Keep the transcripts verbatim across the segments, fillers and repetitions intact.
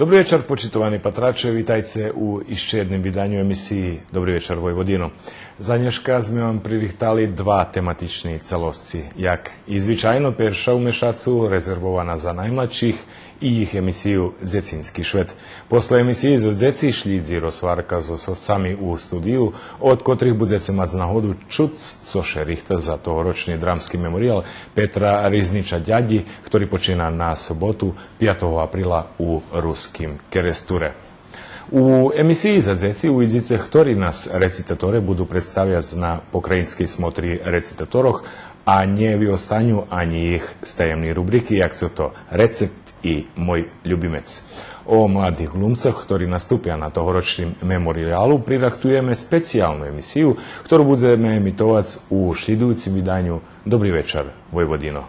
Добри вечар, почитовани патраче, витайце у ище єдним виданю емисиї Добри вечар, Войводино. За нєшка зме вам пририхтали два тематични цалосци. Як и звичайно, перша у мешацу, резервована за наймладших, и їх емисию Дзецински швет. После емисиї за дзеци шлїдзи розгварка зоз госцами у студию, од котрих будзеце мац нагоду чуц цо ше рихта за тогорочни драмски мемориял Петра Ризнича Дядї, хтори почина на соботу, пятого априла, у Руским Керестуре. У емисиї за дзеци увидзице хтори нас рецитаторе буду представяц на Покраїнскей смотри рецитаторох, а нє виостаню анї їх стаємни рубрики, як цо то Рецепт и Мой любимец. О младих ґлумцох, хтори наступя на тогорочним мемориялу, пририхтуєме специялну емисию, хтору будземе емитовац у шлїдуюцим виданю Добри вечар, Войводино.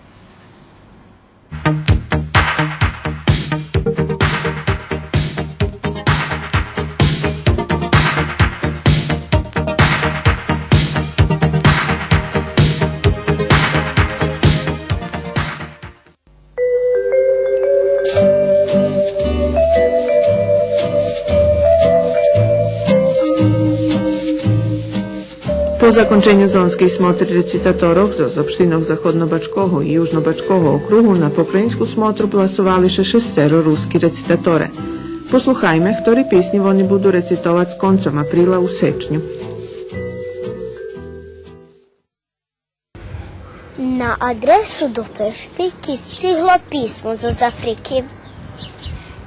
По законченю зонскей смотри рецитаторох зоз општинох Заходнобачкого и Южнобачкого округу на покраїнску смотру пласовали ше шестеро руски рецитаторе. Послухайме хтори писнї вони буду рецитовац концом априла у Сечню. На адресу до Пешти кис стигло писмо зоз Африки.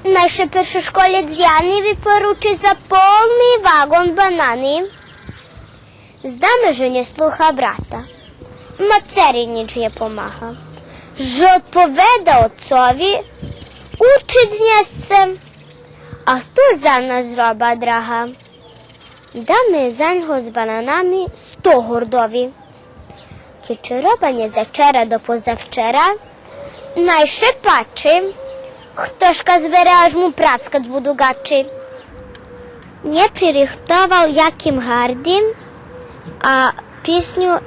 Най ше першошколєц Яни випоручи за полни ваґон банани. Зна ме же нє слуха брата, мацери нїч нє помага. Же одповеда оцови, учиц нє сцем, а хто за нас роба драга? Да ме за нього з бананами сто гордови. Кед ше роба нє зачера до позавчера, най ше пачи, хтошка збере, аж му праскац буду гачи. Нє пририхтовал яким гардим, а писню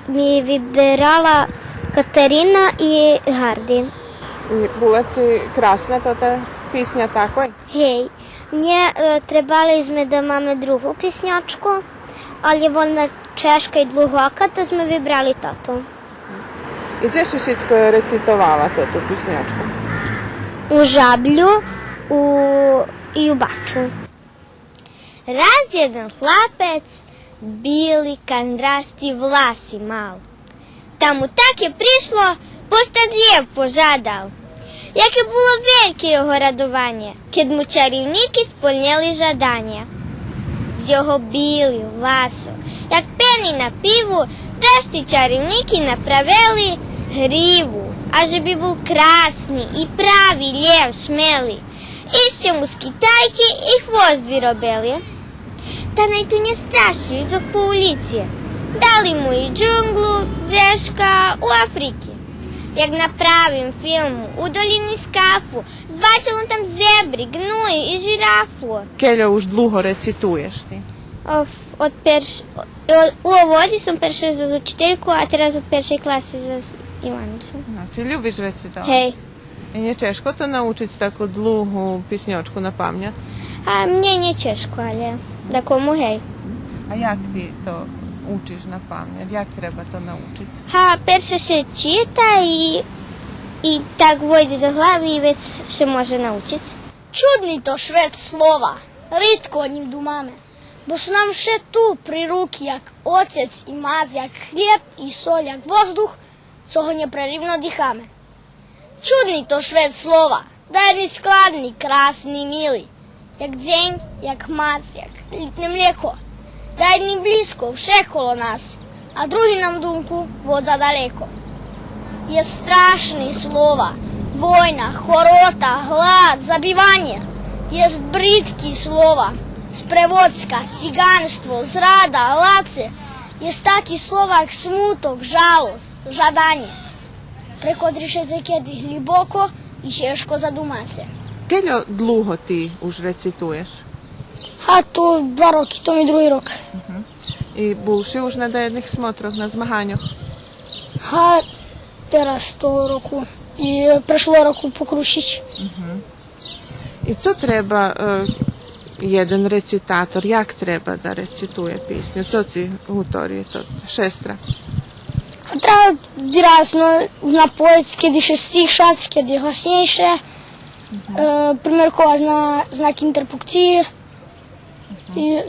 ми виберала Катерина и Гарди. И була ци красна тота писня, тако? Гей, нє, е, требали зме да маме другу писньочку, але вона чежка и длугока, та зме вибрали тоту. И дзе ши шицко рецитовала тоту писньочку? У Жаблю, у, и у Бачу. Раз єден хлапец били кандрасти власи мал. Та му таке пришло, постац лєв пожадал. Яке було вельке його радованє, кед му чарівники сполнєли жаданє. З його били власу, як пени на пиву, вешти чарівники направели гриву, а же би бул красни и прави лєв шмели. Ище му з китайки и хвост виробели. Та най ту нє страши, идзох по улїци. Дали му и джунґлу, дзешка у Африки. Як на правим филму, у долїни Скафу, збачел он там зебри, ґнуї и жирафу. Кельо уж длуго рецитуєш ти? О, од перш-, о, у оводи сом перше зоз учительку, а тераз од першей класи зоз Иванцом. Значи, любиш рецитовац? Гей. И нє чежко то научиц таку длугу писньочку на памнят? А мнє нє чежко, але дакому гей. А як ти то учиш на памнят? Як треба то научиц? Га, перше ше чита и, и так войдзе до глави и вец ше може научиц. Чудни то швет слова, ридко о нїм думаме, бо су нам вше ту при руки, як оцец и мац, як хлєб и соль, як воздух, цо го нєпреривно дихаме. Чудни то швет слова, даєдни складни, красни, мили, як дзень, як мац, як лїтне млєко. Даєдни блїзко, вше коло нас, а други нам думку водза далєко. Єст страшни слова: война, хорота, глад, забиванє. Єст бридки слова: спреводзка, циґанство, зрада, лаце. Єст таки слова як смуток, жалосц, жаданє. Пре котри ше дзекеди глїбоко и чежко задумаце. Кельо длуго ти уж рецитуєш? Га, то два роки, то ми други рок. Мгм. И бул ши уж на даєдних смотрох, на змаганьох? Га, тераз того року и, е, прешлого року по Крушич. Мгм. И Цо треба, е, єден рецитатор, як треба да рецитує писню? Цо ци гутори тот, шестра? Треба вирасно на пояс, кеди ше стихшац, кеди гласнєйше, е, примерковац на знак интерпункциї и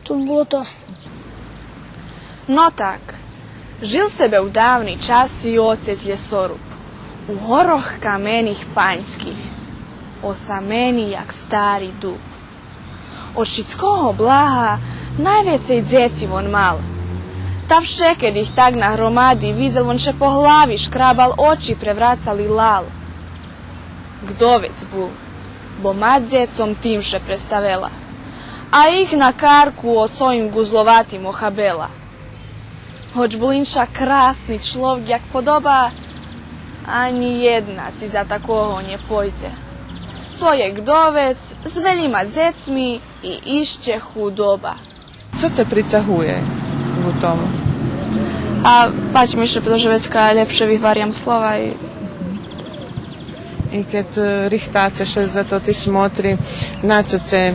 ту було то. Но так, жил себе у давни час и оцец лєсоруб, у горох камених паньских, осамени як стари дуб. Од шицкого блага найвецей дзеци вон мал. Та вше кед их так на громади видзел, вон ше по глави шкрабал, очи преврацал и лал. Гдовец бул, бо мац дзецом тим ше представела, а их на карку оцо им гузловатим охабела. Гоч бул инша красни чловек як подоба, анї єдна ци за такого нє пойдзе. Цо є гдовец з велїма дзецми и ище худоба. Цо це прицагує у тому? А пачи ми ше, прето же вецка лєпше вигварям слова и И кед, е, рихтаце ше за тоти смотри, на цо це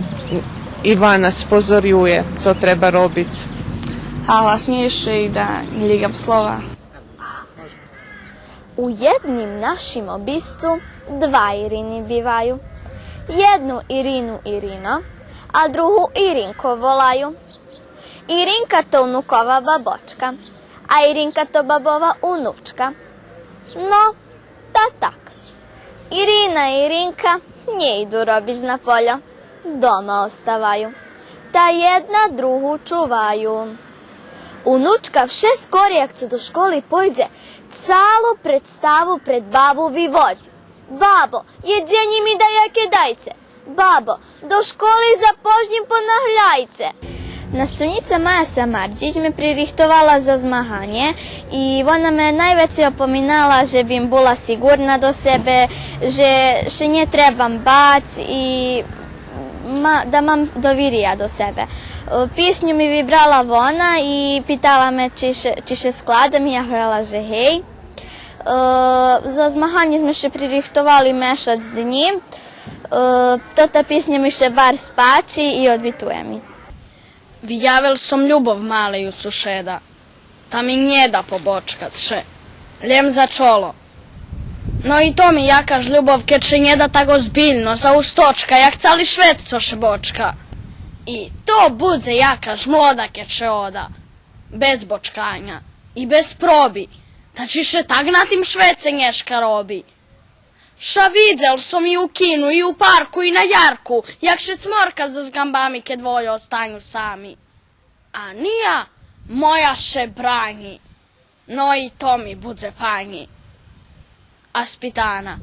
Ивана спозорює, цо треба робиц? А гласнєйше и да лїгам слова. У єдним нашим обисцу два Ирини биваю. Єдну Ирину Ирина, а другу Иринко волаю. Иринка то унукова бабочка, а Иринка то бабова унучка. Но, та так. Ирина и Иринка нє иду робиц на полє, дома оставаю. Та єдна другу чуваю. Унучка вше скорей як цо до школи пойдзе, цалу представу пред бабу виводзи: „Бабо, єдзенє ми даяке дайце. Бабо, до школи за пожнїм понагляйце.“ Наставнїца Мая Самарджиль ме пририхтовала за змаганє и вона ме найвецей опоминала же бим була сиґурна до себе, же ше нє требам бац и ма-, да мам довиря до себе. Е, писню ми вибрала вона и питала ме чи ше, чи ше складам, и я гварела же гей. Е, за змаганє зме ше пририхтовали мешац днї. Е, тота писня ми ше барз пачи и одвитує ми. Виявел сом любов малей у сушеда, та ми нє да побочкац ше, лєм за чоло. Но и то ми якаш любов, кед ше нє да так озбильно, за усточка, як цали швет цо ше бочка. И то будзе якаш мода, кед ше ода без бочканя и без проби. Та чи ше так на тим швеце нєшка роби? Ша видзел сом и у кину, и у парку, и на ярку, як ше цморка зоз ґамбами, кед двоє останю сами. А ния моя ше бранї, но и то ми будзе панї. А спитана: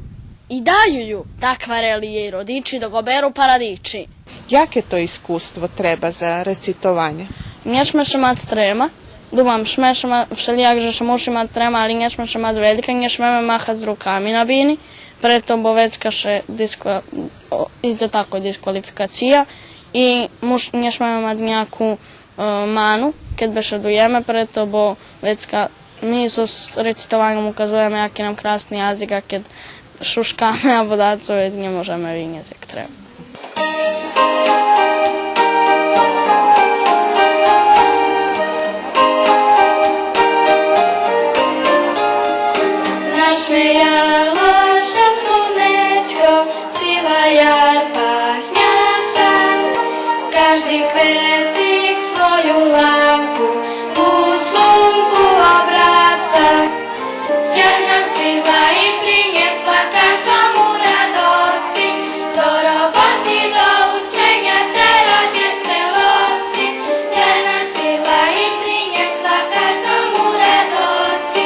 „И даю ю так варели єй родичи, док оберу парадичи.“ Яке то искуство треба за рецитованє? Нє шме ше мац трема. Думам, шме ше ма-, вшелїяк же ше муши мац трема, али нє шме ше мац велька, нє шмеме махац руками на бини, прето бо вецка ше дисква-, о, идзе тако дисквалификация и муш-, нє шмеме мац нїяку, е, ману кед бешедуєме, прето бо вецка ми зоз рецитованьом указуєме яки нам красни язик, а кед шушкаме або дацо, вец нє можеме винєц як треба. Нашмеяло ше слунечко, сива яр пахняца, кажди квецик свою лавку у слунку обраца. Яр насила и принєсла каждому радосци, до роботи, до ученя тераз єст велосци. Яр насила и принєсла каждому радосци,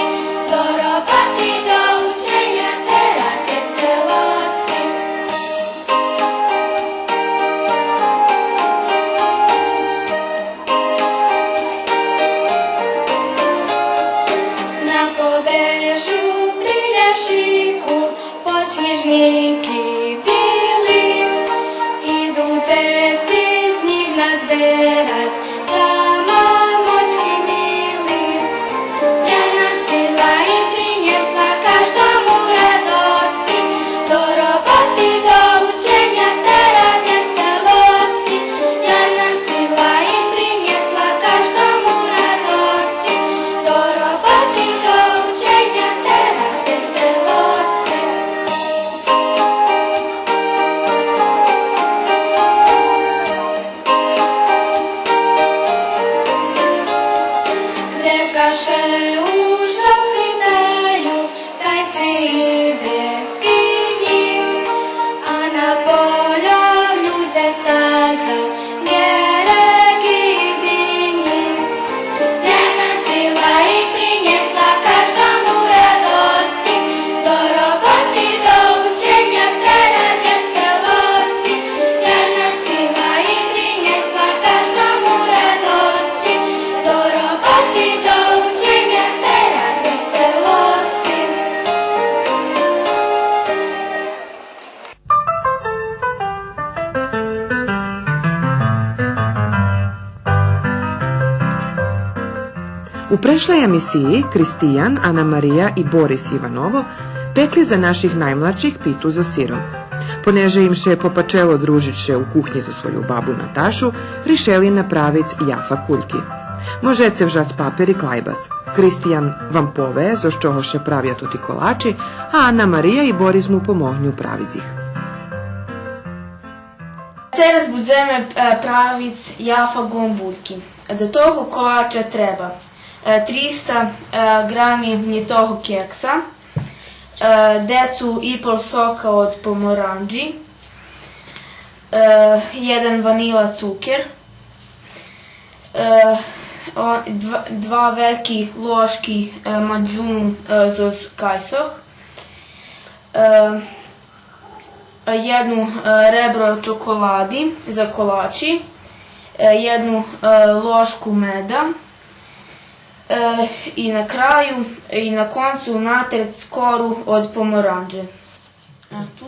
до роботи, до ученя тераз єст велосци. На побрежю при ляшику подснїжнїки били, иду дзеци знїх назберац, за мамочки мили. Яр насила и принєсла каждому радосци, до роботи, до ученя тераз У прешлей емисиї Кристиян, Анамария и Борис Иваново пекли за наших наймладших питу зоз сиром. Понеже им ше попачело дружиц ше у кухнї зоз свою бабу Наташу, ришели направиц яфа кульки. Можеце вжац папер и клайбас. Кристиян вам пове зоз чого ше правя тоти колачи, а Анамария и Борис му помогню правиц их. Тераз будземе, е, правиц яфа гомбульки. До того колача треба, е, триста, е, грами мнїтого кекса, е, децу и пол сока од поморанджи, е, єден ванила цукер, е, о, два, два вельки лошки, е, маджуну, е, зоз кайсох, е, єдну, е, ребро чоколади за колачи, е, єдну, е, лошку меда, е, и на краю, и на концу натрец скору од поморанджи. Е, ту.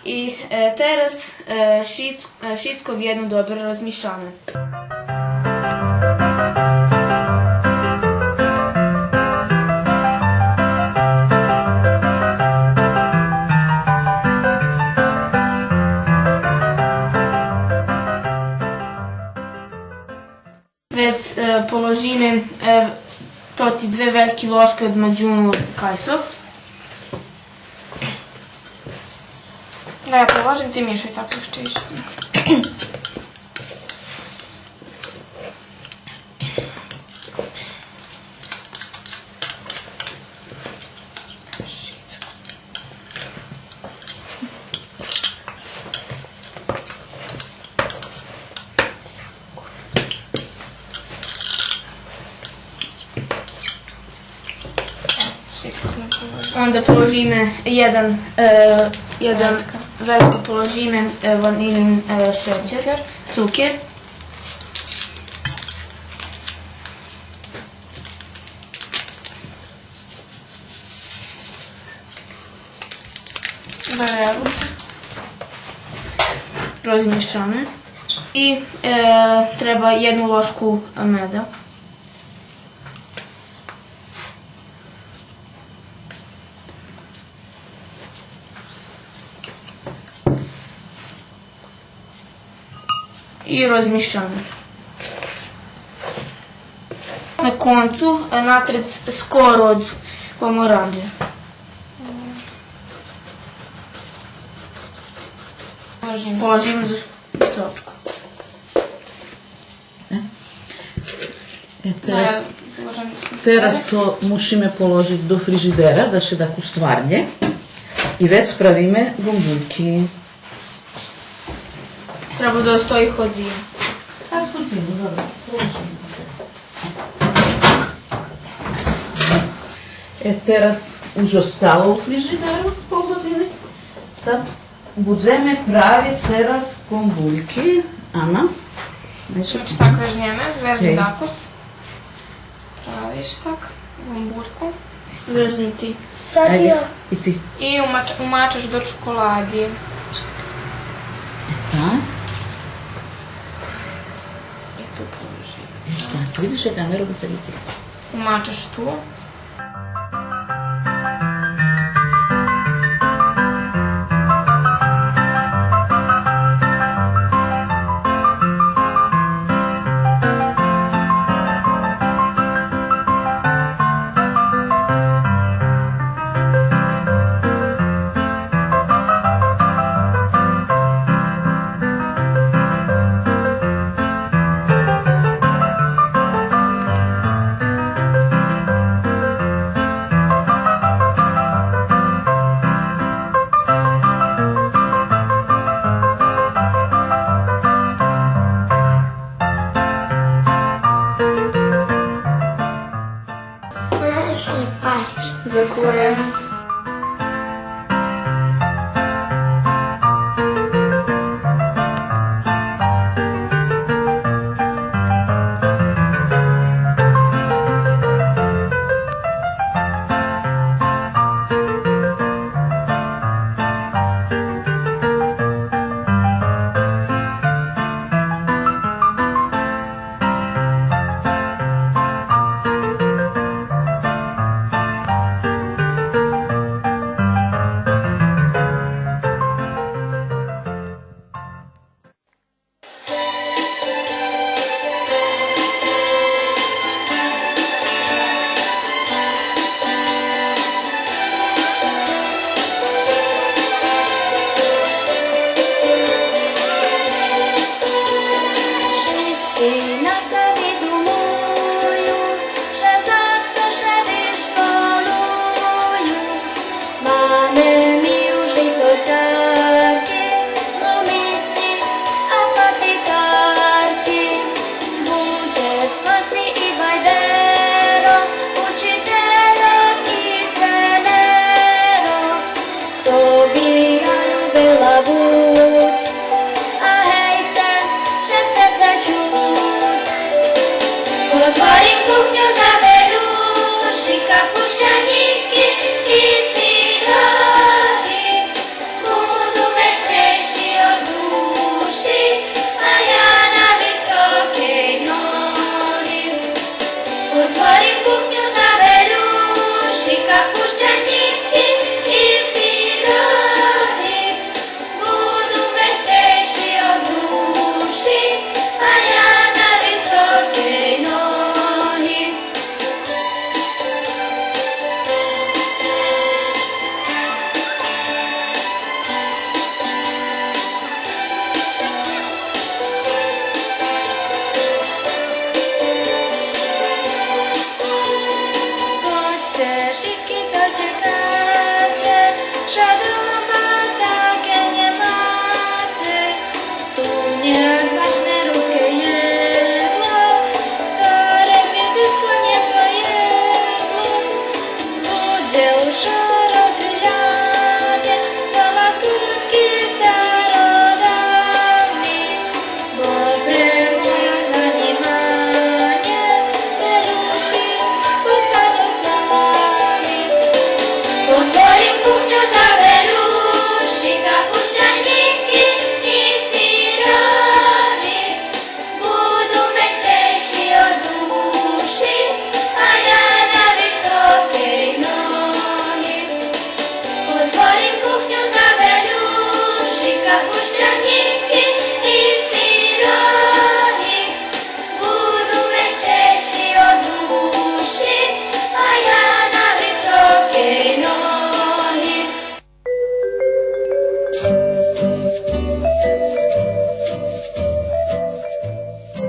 И, е, тераз, е, шицк-, е, шицко вєдно добре розмишаме. Вец, е, положиме, е, тоти две вельки лошки од маджуну кайсох. Да, я положим, ти мишай, так легчейше. Онда положиме єден, е, єден вецка, вецка положиме, е, ванилин, е, шецер, цукер. Цукер. Береме. Розмишаме. И, е, треба єдну лошку меда. И розмишаме. На концу, е, натрец скоро од поморанджи. Положим з-, зоз сочку. Е? Е, тераз, тераз то мушиме положиц до фрижидера, да ше так устварнє. И вец правиме гомбульки. Треба да остої годзину. Сад годзину, добре. Е, тераз уж остало у фрижидеру пол годзини. Так. Будземе правиц тераз гомбульки. Ана? Значи, так вежнєме, вежни дакус. Правиш так, гомбульку. Вежни ти. Сад я. И ти. И умач-, умачаш до чоколади. Так. И ту положи. Е, так, видиш, як Ана роби, так и ти. Умачаш ту. Дзекуєме.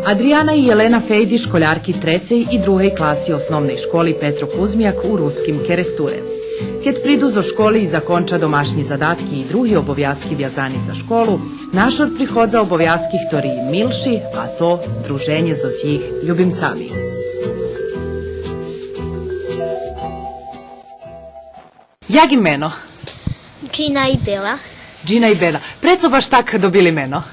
Адриана и Елена Фейди, школярки трецей и другей класи Основней школи „Петро Кузмяк” у Руским Керестуре. Кед приду зоз школи и законча домашнї задатки и други обовязки вязани за школу, нашор приходза обовязки хтори им милши, а то друженє зоз їх любимцами. Як им мено? Джина и Бела. Джина и Бела. Прецо баш так добили мено?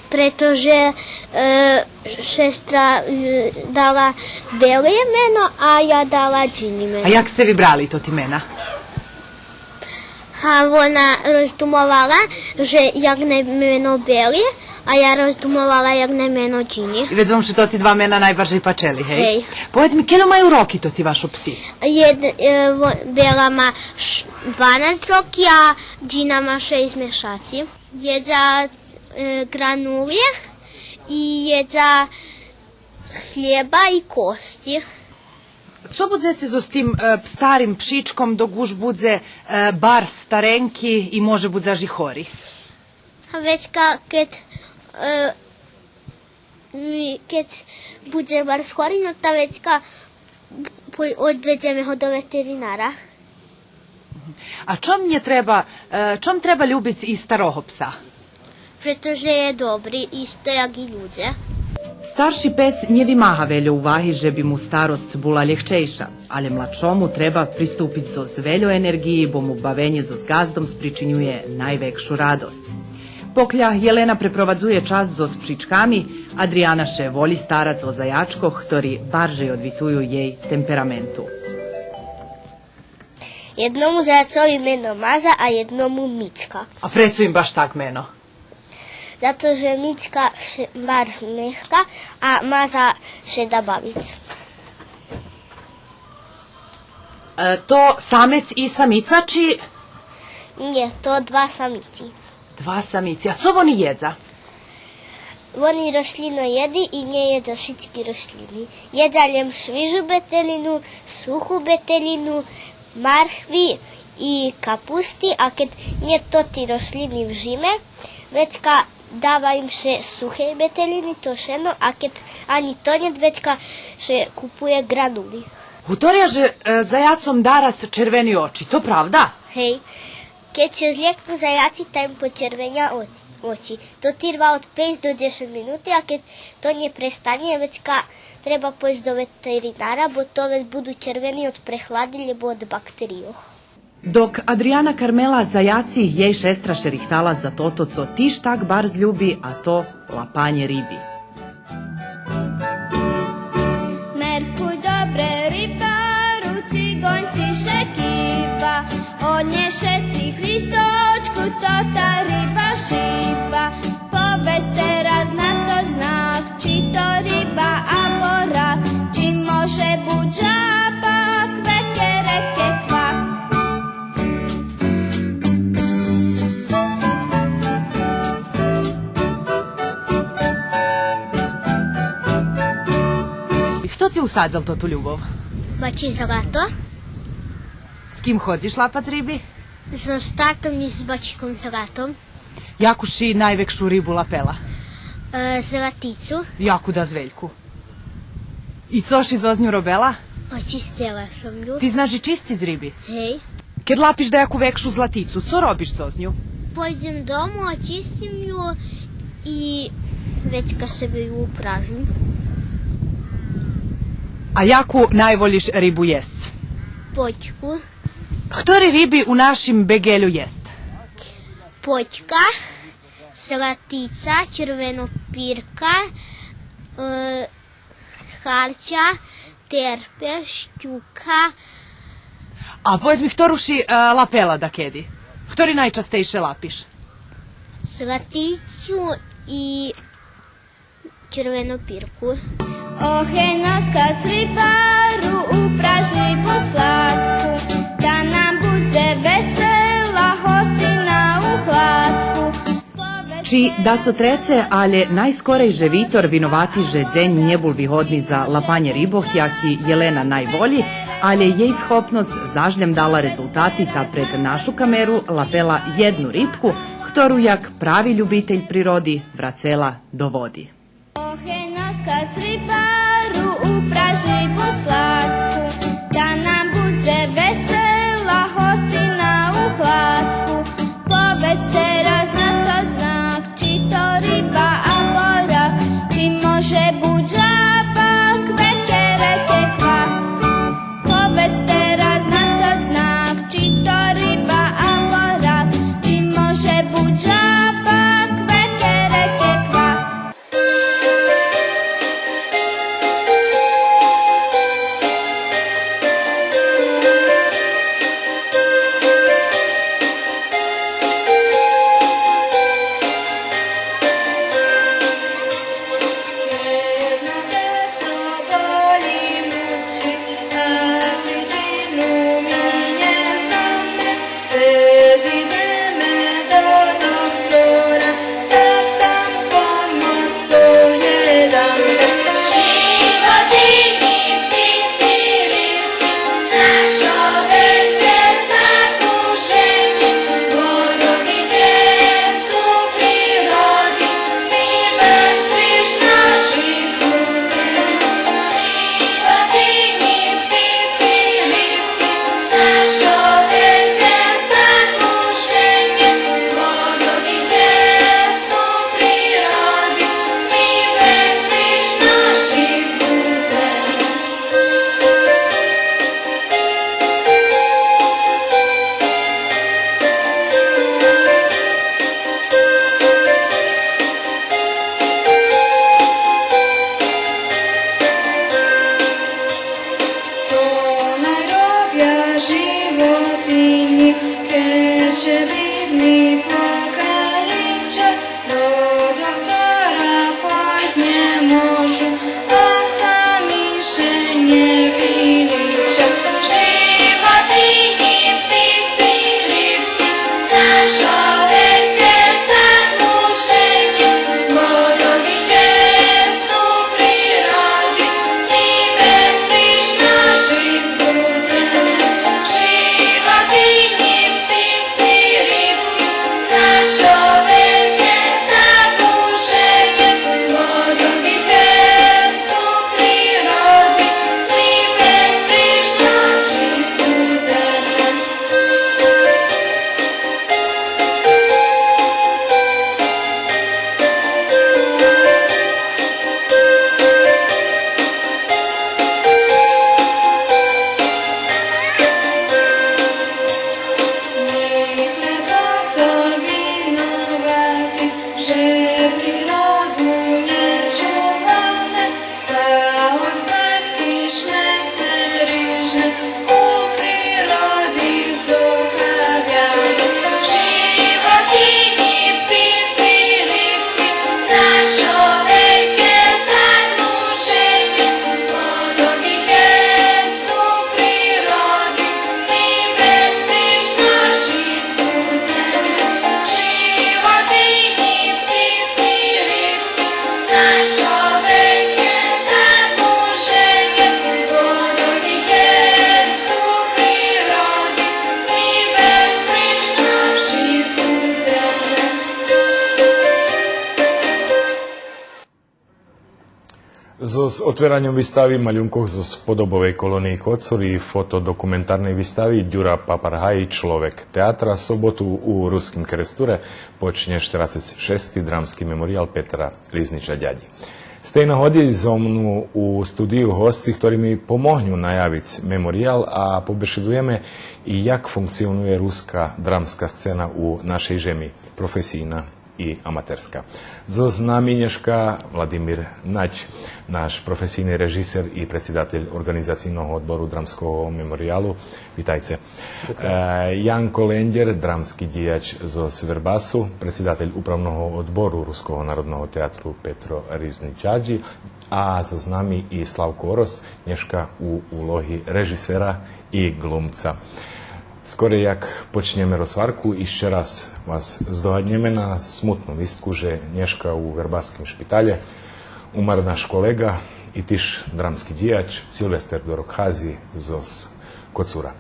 Прето же, е, шестра, е, дала Бели мено, а я дала Джини мено. А як сце вибрали тоти мена? А вона роздумовала же як най мено Бели, а я роздумовала як най мено Джини. И вец вам ше тоти два мена найбаржей пачели, гей? Гей. Поведз ми, кельо маю роки тоти вашо пси? Єд-, е, во-, Бела ма ш-, дванац роки, а Джина ма шейсц мешаци. Єдза, е, ґранули и єдза хлєба и косци. Цо будзеце зоз тим, е, старим пшичком, док уж будзе, е, барз старенки и може буц аж и хори? А вецка кед, е, ми, кед будзе барз хори, но та вецка по-, одведземе го до ветеринара. А чом нє треба, е, чом треба любиц и старого пса? Прето же є добри, исто як и людзе. Старши пес нє вимага вельо уваги же би му старосц була лєгчейша, алє младшому треба приступиц зоз вельо енерґиї, бо му бавенє зоз ґаздом спричинює найвекшу радосц. Покля Єлена препровадзує час зоз пшичками, Адриана ше волї старац о заячкох, хтори баржей одвитую єй темпераменту. Єдному заяцови мено Маза, а єдному Мицка. А прецо им баш так мено? Зато же Мицка ше барз мехка, а Маза ше да бавиц. Е, то самец и самица, чи? Нє, то два самици. Два самици. А цо вони єдза? Вони рошлїноєди и нє єдза шицки рошлїни. Єдза лєм швижу бетелїну, суху бетелїну, мархви и капусти, а кед нє тоти рошлїни в жиме, вецка дава им ше сухей бетелїни, то шено, а кед анї то нєт, вецка ше купує ґранули. Гуторя же, е, заяцом дараз червени очи, то правда? Гей. Кед ше злєкну заяци, та им почервеня оц-, очи. То тирва од пейц до дзешец минути, а кед то нє престанє, вецка треба пойсц до ветеринара, бо то вец буду червени од прехлади лєбо од бактерийох. Док Адриана кармела заяци, єй шестра ше рихтала за тото цо тиж так барз люби, а то лапанє риби. Меркуй добре, рибару, цигонци ше кипа, однєшеци хлїсточку, то та риба шипа. Поведз тераз на то знак, чи то риба або рак, чи може буц жаба, квекереке квак. Хто ци усадзел тоту любов? Бачи Злато. З ким ходзиш лапац риби? Зоз татом и з бачиком Златом. Яку ши найвекшу рибу лапела? Е, златицу. Яку дас вельку? И цо ши зоз ню робела? Очисцела сом ю. Ти знаш и чисциц риби? Гей. Кед лапиш даяку векшу златицу, цо робиш зоз ню? Пойдзем дому, очистим ю и вецка себе ю упражним. А яку найволїш рибу єсц? Потьку. Хтори риби у нашим беґелю єст? Потька, златица, червенопирка, е, харча, терпеш, щука. А поведз ми, хтору ши, е, лапела дакеди? Хтори найчастейше лапиш? Златицу и червенопирку. Ох, гей, но скац, рибару, упраж рибу сладку, та нам будзе весела гостина у хладку. Чи дацо треце, алє найскорей же витор виновати же дзень нє бул вигодни за лапанє рибох, яки Єлена найволї, алє єй схопносц заш лєм дала резултати, та пред нашу камеру лапела єдну рибку, хтору як прави любитель природи врацела до води. Охеновска з рибару упраш рибу сладку, та нам будзе весела гостина у хладку. Поведзце раз на тот знак, чи то риба або рак, чи може буц жаба, кве, кере, ке, ква. Поведзце раз на тот знак, чи то риба або рак, чи може буц жаба, кве, кере, ке, ква. Зоз отвераньом вистави малюнкох зоз Подобовей колониї Коцур и фотодокументарней вистави Дюра Папаргай и чловек театра соботу у Руским Керестуре почнє штерацец шести Драмски мемориял Петра Ризнича Дядї. З тей нагоди зо мну у студию госци хтори ми помогню наявиц мемориял, а побешедуєме и як функционує руска драмска сцена у нашей жеми, професийна и аматерска. Зоз нами нєшка Владимир Надь, наш професийни режисер и предсидатель Орґанизацийного одбору Драмского мемориялу. Витайце. Дякую. Е, Янко Лендєр, драмски дїяч зоз Вербасу, предсидатель Управного одбору Руского народного театру Петро Ризнич Дядї, а зоз нами и Славко Орос, нєшка у улоги режисера и ґлумца. Скорей як почнєме розгварку, ище раз вас здогаднєме на смутну вистку же нєшка у вербаским шпиталє умер наш колеґа и тиж драмски дїяч Силвестер Дорокгази зоз Коцура.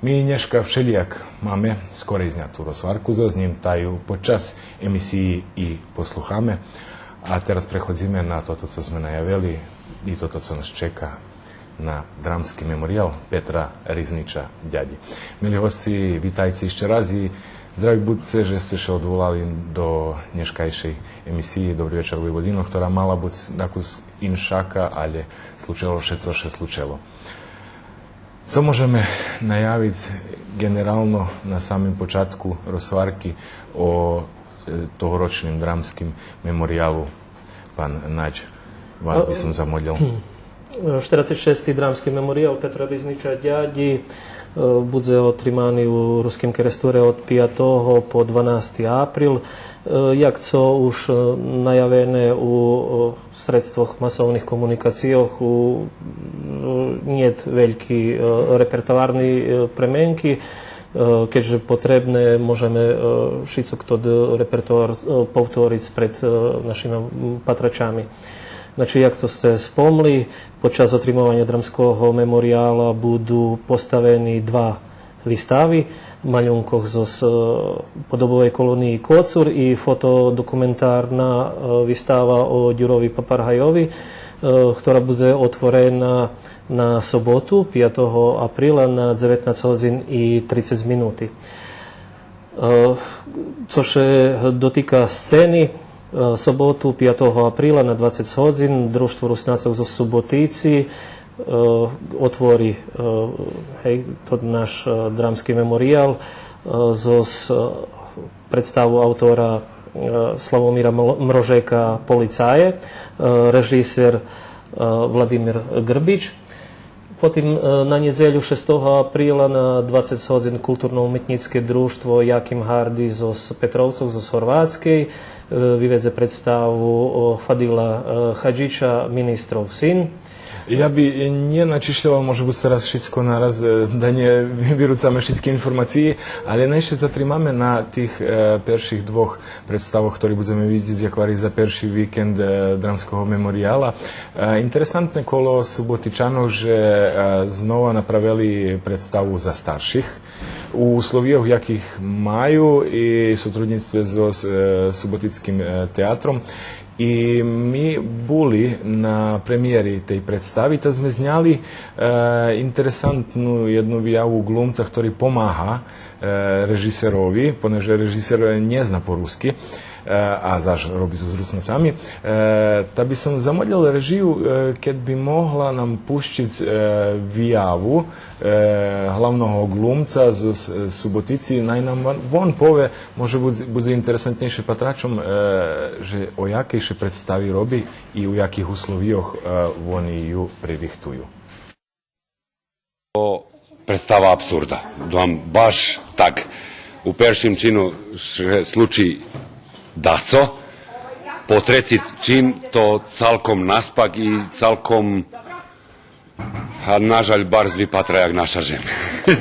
Ми нєшка вшелїяк маме скорей зняту розгварку зоз нїм, та ю под час емисиї и послухаме. А тераз преходзиме на тото цо зме наявели и тото цо нас чека на Драмски мемориял Петра Ризнича Дядї. Мили госци, витайце ище раз и здрави будзце же сце ше одволали до нєшкайшей емисиї Добри вечар, Войводино, хтора мала буц дакус иншака, алє случело ше цо ше случело. Цо можеме наявиц ґенерално на самим початку розгварки о, е, тогорочним Драмским мемориялу? Пан Надь, вас би сом замолїл. Штерацец шести Драмски мемориял Петра Ризнича Дядї, е, будзе отримани у Руским Керестуре од пиятого по дванасти април. Е, як цо уж, е, наявене у, е, средствох масовних комуникацийох, у, е, нєт вельки, е, репертоарни, е, пременки, е, кед же потребне, можеме, е, шицок тот репертоар, е, повториц пред, е, нашима, м, патрачами. Значи, як цо сце спомли, под час отримованя Драмского меморияла буду поставени два вистави, малюнкох зоз, е, подобовей колониї Коцур и фотодокументарна, е, вистава о Дюрови Папаргайови, е, хтора будзе отворена на соботу, пиятого априла, на дзеветнац годзин и трицец минути. Е, цо ше дотика сцени, е, соботу, пиятого априла, на двацец годзин Дружтво Руснацох зоз Суботици, е, отвори, е, гей, тот наш, е, Драмски мемориял, е, зоз, е, представу автора, е, Славомира Мл-, Мрожека Полицаї, е, режисер, е, Владимир Грбич. Потим, е, на нєдзелю, шестого априла, на двацец годзин Културно-уметнїцке дружтво Яким Гарди зоз Петровцох, зоз Горватскей, е, виведзе представу, о, Фадила, е, Хаджиля Министров син. Я би нє начишльовал, може буц, тераз шицко нараз, е, да нє вируцаме шицки информациї, алє най ше затримаме на тих, е, перших двох представох, хтори будземе видзиц, як гварих, за перши викенд, е, Драмского меморияла. Е, интересантне коло Суботичанох же, е, знова направели представу за старших у условийох яких маю и сотруднїцтве зоз, е, Суботицким, е, театром. И ми були на премиєри тей представи, та зме зняли, е, интересантну єдну вияву ґлумца хтори помага, е, режисерови, понеже режисер нє зна по руски, е, а заш роби зоз Руснацами. Е, та би сом замолїл режию, е, кед би могла нам пущиц, е, вияву, е, главного ґлумца зоз, е, Суботици, най нам вон пове, може буц, будзе интересантнєйше патрачом, е, же о якей ше представи роби и у яких условийох, е, вони ю пририхтую. То представа апсурда. Думам, баш так. У першим чину ше случи дацо, по треци чин то цалком наспак и цалком, а, нажаль, барз випатра як наша жем.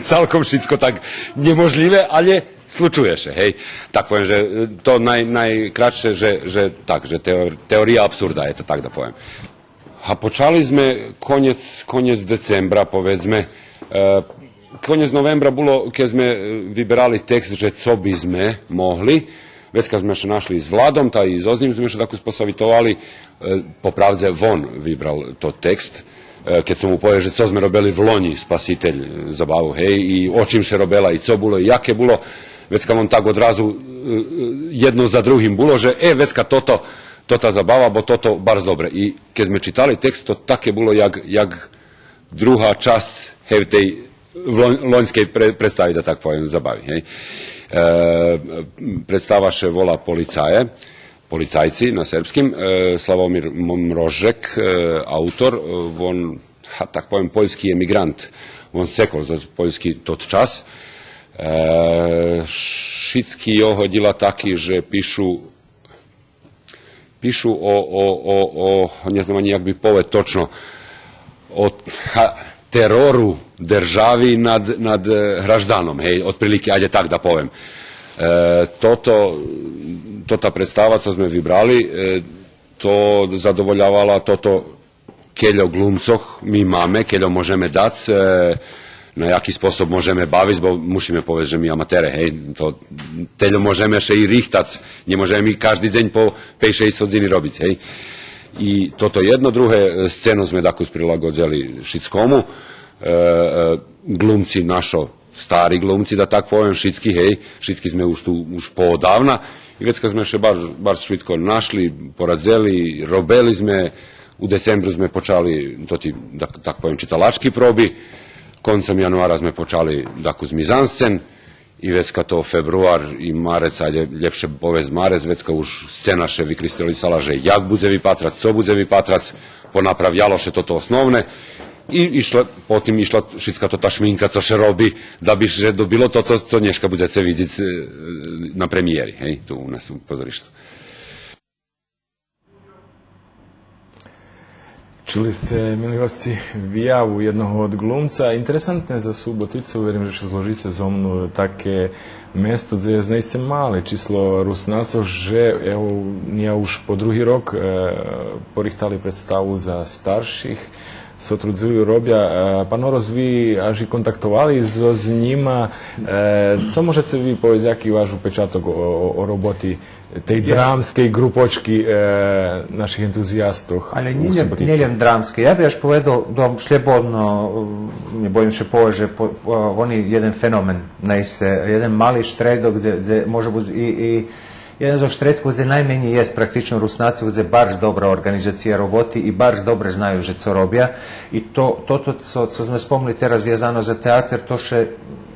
Цалком шицко так нєможлїве, алє случує ше, гей. Так повем же, е, то най-, найкратше же, же так, же теор-, теория апсурда, ето так да повем. А почали зме конєц, конєц децембра, поведзме. Е, конєц новембра було, кед зме, е, виберали текст же цо би зме могли. Вецка зме ше нашли з Владом, та и зоз нїм зме ше тако посавитовали. Е, по правдзе, вон вибрал тот текст. Е, кед сом му пове же цо зме робели влонї, Спаситель, е, забаву, гей, и о чим ше робела, и цо було, и яке було, вецка вон так одразу, е, е, єдно за другим було, же, е, вецка тото, тота забава, бо тото барз добре. И кед зме читали текст, то таке було як, як друга часц, гей, тей влонь-, лоньскей пре-, представи, да так повем, забави, гей. Е, представа ше вола Полицаї, Полицайци на сербским, е, Славомир М-, Мрожек, е, автор, е, вон, га, так повем, польски емиґрант, вон секол за Польски тот час. Е, шицки його дїла таки же пишу пишу о, о, о, о, нє знам анї як би повед точно, о, га, терору держави над, над, е, гражданом, гей, одприлики, айде так да повем. Е, тото, тота представа цо зме вибрали, е, то задоволявала тото кельо ґлумцох ми маме, кельо можеме дац, е, на яки способ можеме бавиц, бо мушиме повесц же ми аматере, гей, то тельо можеме ше и рихтац, нє можеме ми кажди дзень по пейц-шейсц годзини робиц, гей. И тото єдно, друге, е, сцену зме дакус прилагодзели шицкому, е, е, глумци нашо, стари глумци, да так повем, шицки, гей, шицки зме уж ту, уж поодавна, и вецка зме ше барз, барз швидко нашли, порадзели, робели зме, у децембру зме почали тоти, да так повем, читалачки проби, концом януара зме почали дакус мизансцен, и вецка то фебруар и марец, а лє-, лєпше повесц марец, вецка уж сцена ше викристалисала же як будзе випатрац, цо будзе випатрац, понаправяло ше тото основне. И ишла, потим ишла шицка тота шминка цо ше роби, да би ше добило тото цо нєшка будзеце видзиц, е, на премиєри, гей, ту у нас у позоришту. Чули сце, мили госци, вияву єдного од глумца. Интересантне за Суботицу, верим же ше зложице зо мну, таке место дзе єст наисце мале число Руснацох, же, ево, нє уж по други рок, е, порихтали представу за старших, сотрудзую, робя. Е, пан Орос, ви аж и контактовали зоз нїма. Е, цо можеце ви повесц, яки ваш упечаток о, о, о роботи тей драмскей ґрупочки, е, наших ентузиястох у Суботици? Але нє лєм, нє лєм драмскей. Я би аж поведол, дом, шлєбодно, е, нє боїм ше повесц же по-, е, вони єден феномен, наисце, єден мали штредок, дзе, дзе може буц и, и єден зо штредкох дзе найменєй єст практично Руснацох, дзе барз добра орґанизация роботи и барз добре знаю же цо робя. И то, тото цо, цо зме спомли тераз вязано за театер, то ше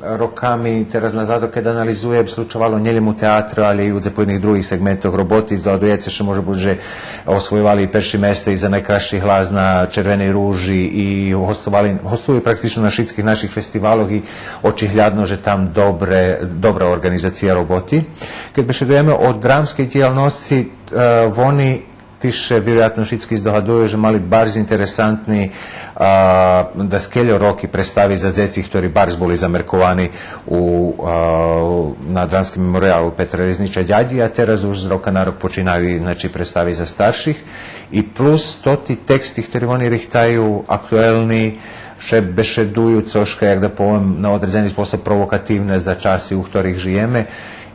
роками тераз назад, кед анализуєм, случовало нє лєм у театру, але и у дзепоєдних других сегментох роботи. Здогадуєце ше, може буц же освоювали и перши места и за найкрасши глас на Червеней ружи и гостовали, гостую практично на шицких наших фестивалох и очиглядно же там добре, добра орґанизация роботи. Кед бешедуєме о драмскей дїялносци, е, вони Тиж ше вироятно шицки здогадую же мали барз интересантни, а, даскельо роки представи за дзеци, хтори барз були замерковани у, а, на Драмским мемориялу Петра Резнича Дядї, а тераз уж з рока на рок починаю и, значи, представи за старших. И плюс тоти тексти хтори вони рихтаю, актуелни, ше бешедую цошка, як да повем, на одредзени способ провокативне за часи у хторих жиєме.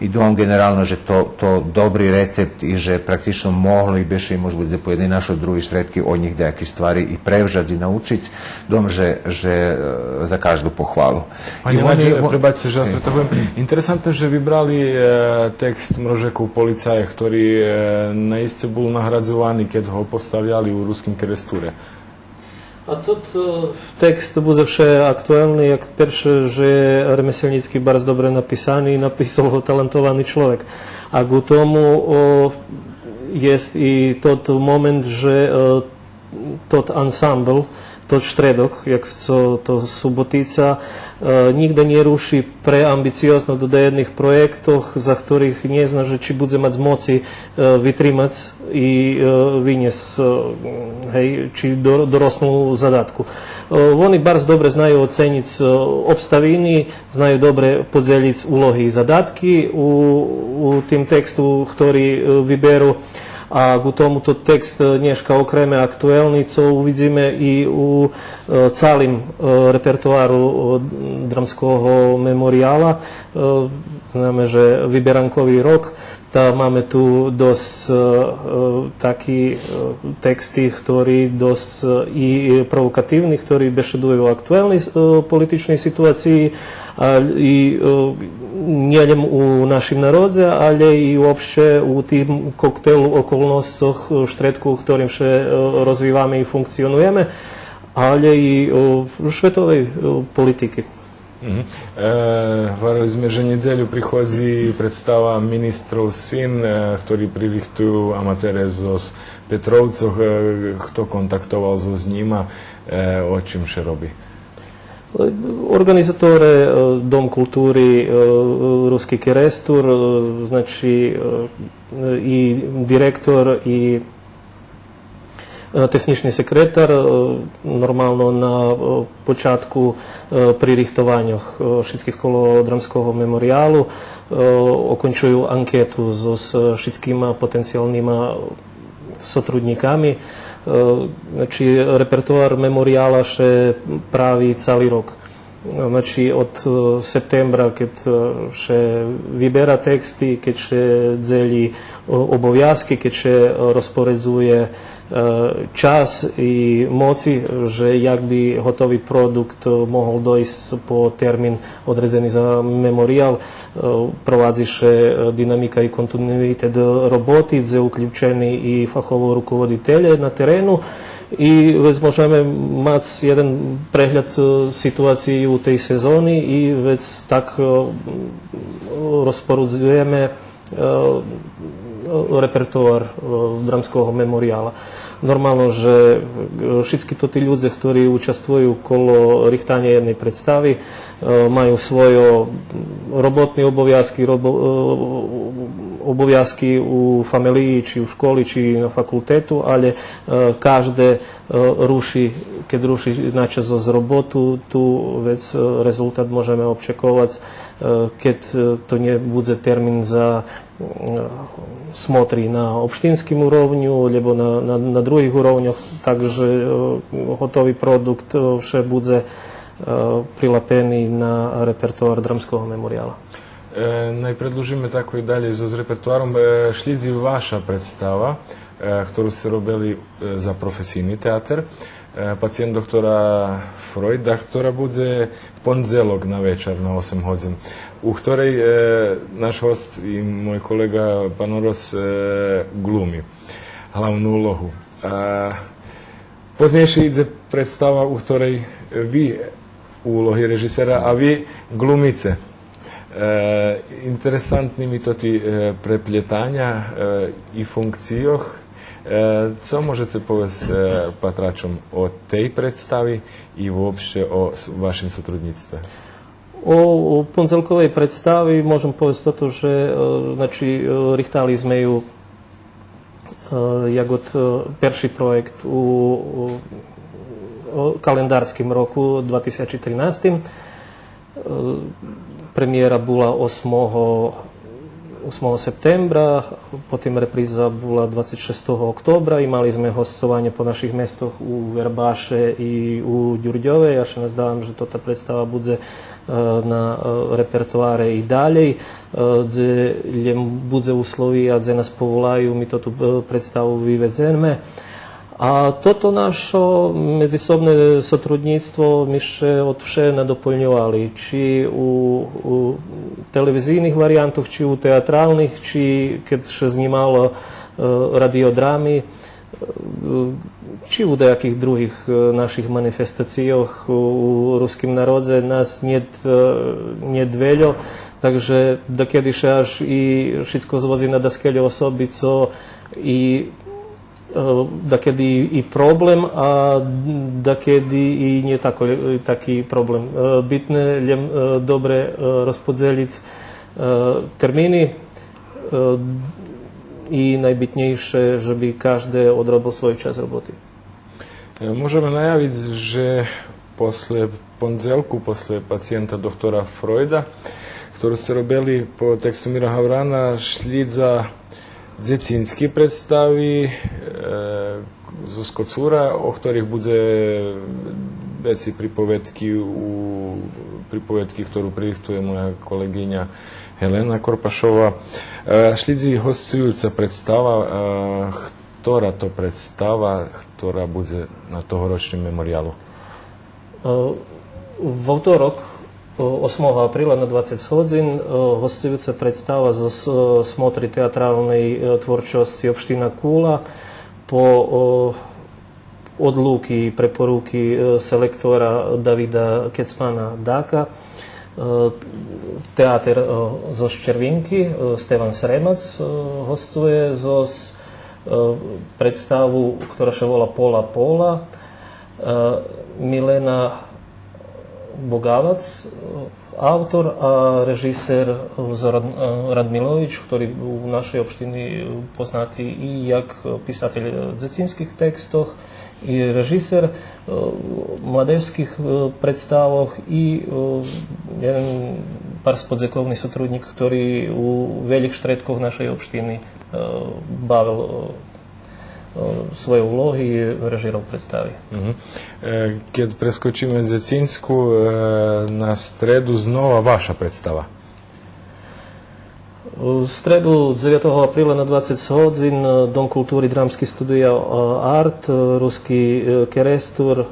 И думам ґенерално же то, то добри рецепт и же практично могли би ше, може буц, за поєдини нашо други штредки од нїх даяки ствари и превжац и научиц. Думам же, же, е, за кажду похвалу. Пане Влади, пребачце же вас претагуєм. Интересантне же вибрали, е, текст Мрожеков Полицай, хтори, е, наисце бул наградзовани кед го поставяли у Руским Керестуре. А тот, е, текст будзе вше актуелни, як перше же ремеселнїцки барз добре написани и написал го талантовани чловек. А ґу тому, о, єст и тот момент же, е, тот ансамбл, тот штредок, як цо то Суботица, е, нїґда нє руши преамбициозно до даєдних проєктох, за хторих нє зна же чи будзе мац моци, е, витримац и, е, винєсц, е, гей, чи до-, дорослу задатку. Е, вони барз добре знаю оценїц, е, обставини, знаю добре подзелїц улоги и задатки у, у тим тексту хтори, е, виберу. А ґу тому тот текст, е, нєшка окреме актуелни, цо увидзиме и у, е, цалим, е, репертоару, е, Драмского меморияла. Е, знаме же виберанкови рок, та маме ту досц, е, е, таки, е, тексти хтори досц, е, и провокативни, хтори бешедую о актуелней, е, политичней ситуациї, а, и, е, нє лєм у нашим народзе, але и уопште у тим коктелу околносцох, е, штредку у хторим ше, е, розвиваме и функционуєме, але и, е, шветовей, е, политики. Мгм. Е, гварели зме же нєдзелю приходзи представа Министров син, е, хтори пририхтую аматере зоз Петровцох. Е, хто контактовал зоз нїма, е, о чим ше роби? Орґанизаторе, е, Дом култури, е, Руски Керестур, е, значи, е, и директор, и е, технїчни секретар, е, нормално на, е, початку, е, пририхтованьох, е, шицких коло Драмского мемориялу, е, окончую анкету зоз, е, шицкима потенциялнима сотруднїками. Е, значи, репертоар меморияла ше прави цали рок. Значи, од, е, септембра, кед, е, ше вибера тексти, кед ше дзелї, е, обовязки, кед ше, е, розпоредзує, е, час и моци, же як би готови продукт, е, могол дойсц по термин одредзени за мемориял, е, провадзи ше, е, динамика и континуитет роботи, дзе уключени и фахово руководителє на терену. И вец можеме мац єден прегляд, е, ситуациї у тей сезони и вец так, е, розпорудзуєме, е, репертоар, е, Драмского меморияла. Нормално же, е, шицки тоти людзе хтори участвую коло рихтаня єдней представи, е, маю свойо роботни обовязки, робо-, е, обовязки у фамелиї, чи у школи, чи на факултету, алє, е, кажде, е, руши, кед руши наче зоз роботу, ту вец, е, резултат можеме обчековац, е, кед, е, то нє будзе термин за, е, смотри на општинским уровню, лєбо на, на, на других уровньох, так же, е, готови продукт, е, вше будзе, е, прилапени на репертоар Драмского меморияла. Е, най предлужиме тако и далєй зоз репертоаром. Е, шлїдзи ваша представа, е, хтору сце робели, е, за професийни театер, е, Пациєнт доктора Фройда, хтора будзе пондзелок на вечар на осем годзин, у хторей, е, наш госц и мой колеґа Панорос, е, ґлуми главну улогу. Е, Познєйше идзе представа у хторей ви у улоги режисера, а ви ґлумице. Е, интересантни ми тоти, е, преплєтаня, е, и функцийох. Е, цо можеце повесц, е, патрачом о тей представи и вообще о с-, вашим сотруднїцтве? О, о пондзелковей представи можем повесц тото же, е, значи, е, рихтали зме ю, е, як од, е, перши проєкт у, у, о, календарским року два тисячи тринастим. Е, премиєра була осмого, осмого септембра, потим реприза була двацец шестого октобра и мали зме госцованє по наших местох у Вербаше и у Дюрдьове. Я ше наздавам же тота представа будзе, е, на, е, репертоаре и далєй, е, дзе лєм будзе условия, дзе нас поволаю, ми тоту, е, представу виведземе. А тото нашо медзисобне сотруднїцтво ми ше од вше надополньовали, чи у, у телевизийних вариянтох, чи у театралних, чи кед ше знїмало, е, радиодрами, е, чи у даяких других, е, наших манифестацийох у, у руским народзе, нас нєт, е, нєт вельо, так же дакеди ше аж и шицко зводзи на даскельо особи, цо и Е, дакеди и проблем, а дакеди и нє тако, таки проблем. Е, битне лєм, е, добре, е, розподзелїц, е, термини, е, и найбитнєйше же би кажде одробел свою часц роботи. Е, можеме наявиц же после пондзелку, после Пациєнта доктора Фройда, хтору сце робели по тексту Мира Гаврана, шлїдза дзецински представи, е, зоз Коцура, о хторих будзе вецей приповедки у приповедки хтору пририхтує моя колеґиня Гелена Корпашова. Е, шлїдзи госцуюца представа, е, хтора то представа, хтора будзе на тогорочним мемориялу? Е, вовторок, е, осмого априла на двацец годзин, е, госцуюца представа зоз, е, смотри театралней, е, творчосци Општина Кула по, е, одлуки и препоруки, е, селектора Давида Кецмана Дака. Е, театер, е, зоз Червинки, е, Стеван Сремац, е, госцує зоз, е, представу, хтора ше вола Пола Пола. Е, Милена Богавац, е, автор, а режисер Зоран, е, Радмилович, хтори у нашей општини познати и як писатель дзецинских текстох, и режисер, е, младежских, е, представох, и, е, єден барз подзековни сотруднїк, хтори у велїх штредкох нашей општини, е, бавел, е, е, свойо улоги и режирал представи. Мгм. Е, кед прескочиме дзецинску, е, на стреду знова ваша представа. У стреду, дзевятого априла на двацец годзин, е, Дом култури, Драмски студия, е, Арт, е, Руски, е, Керестур, е,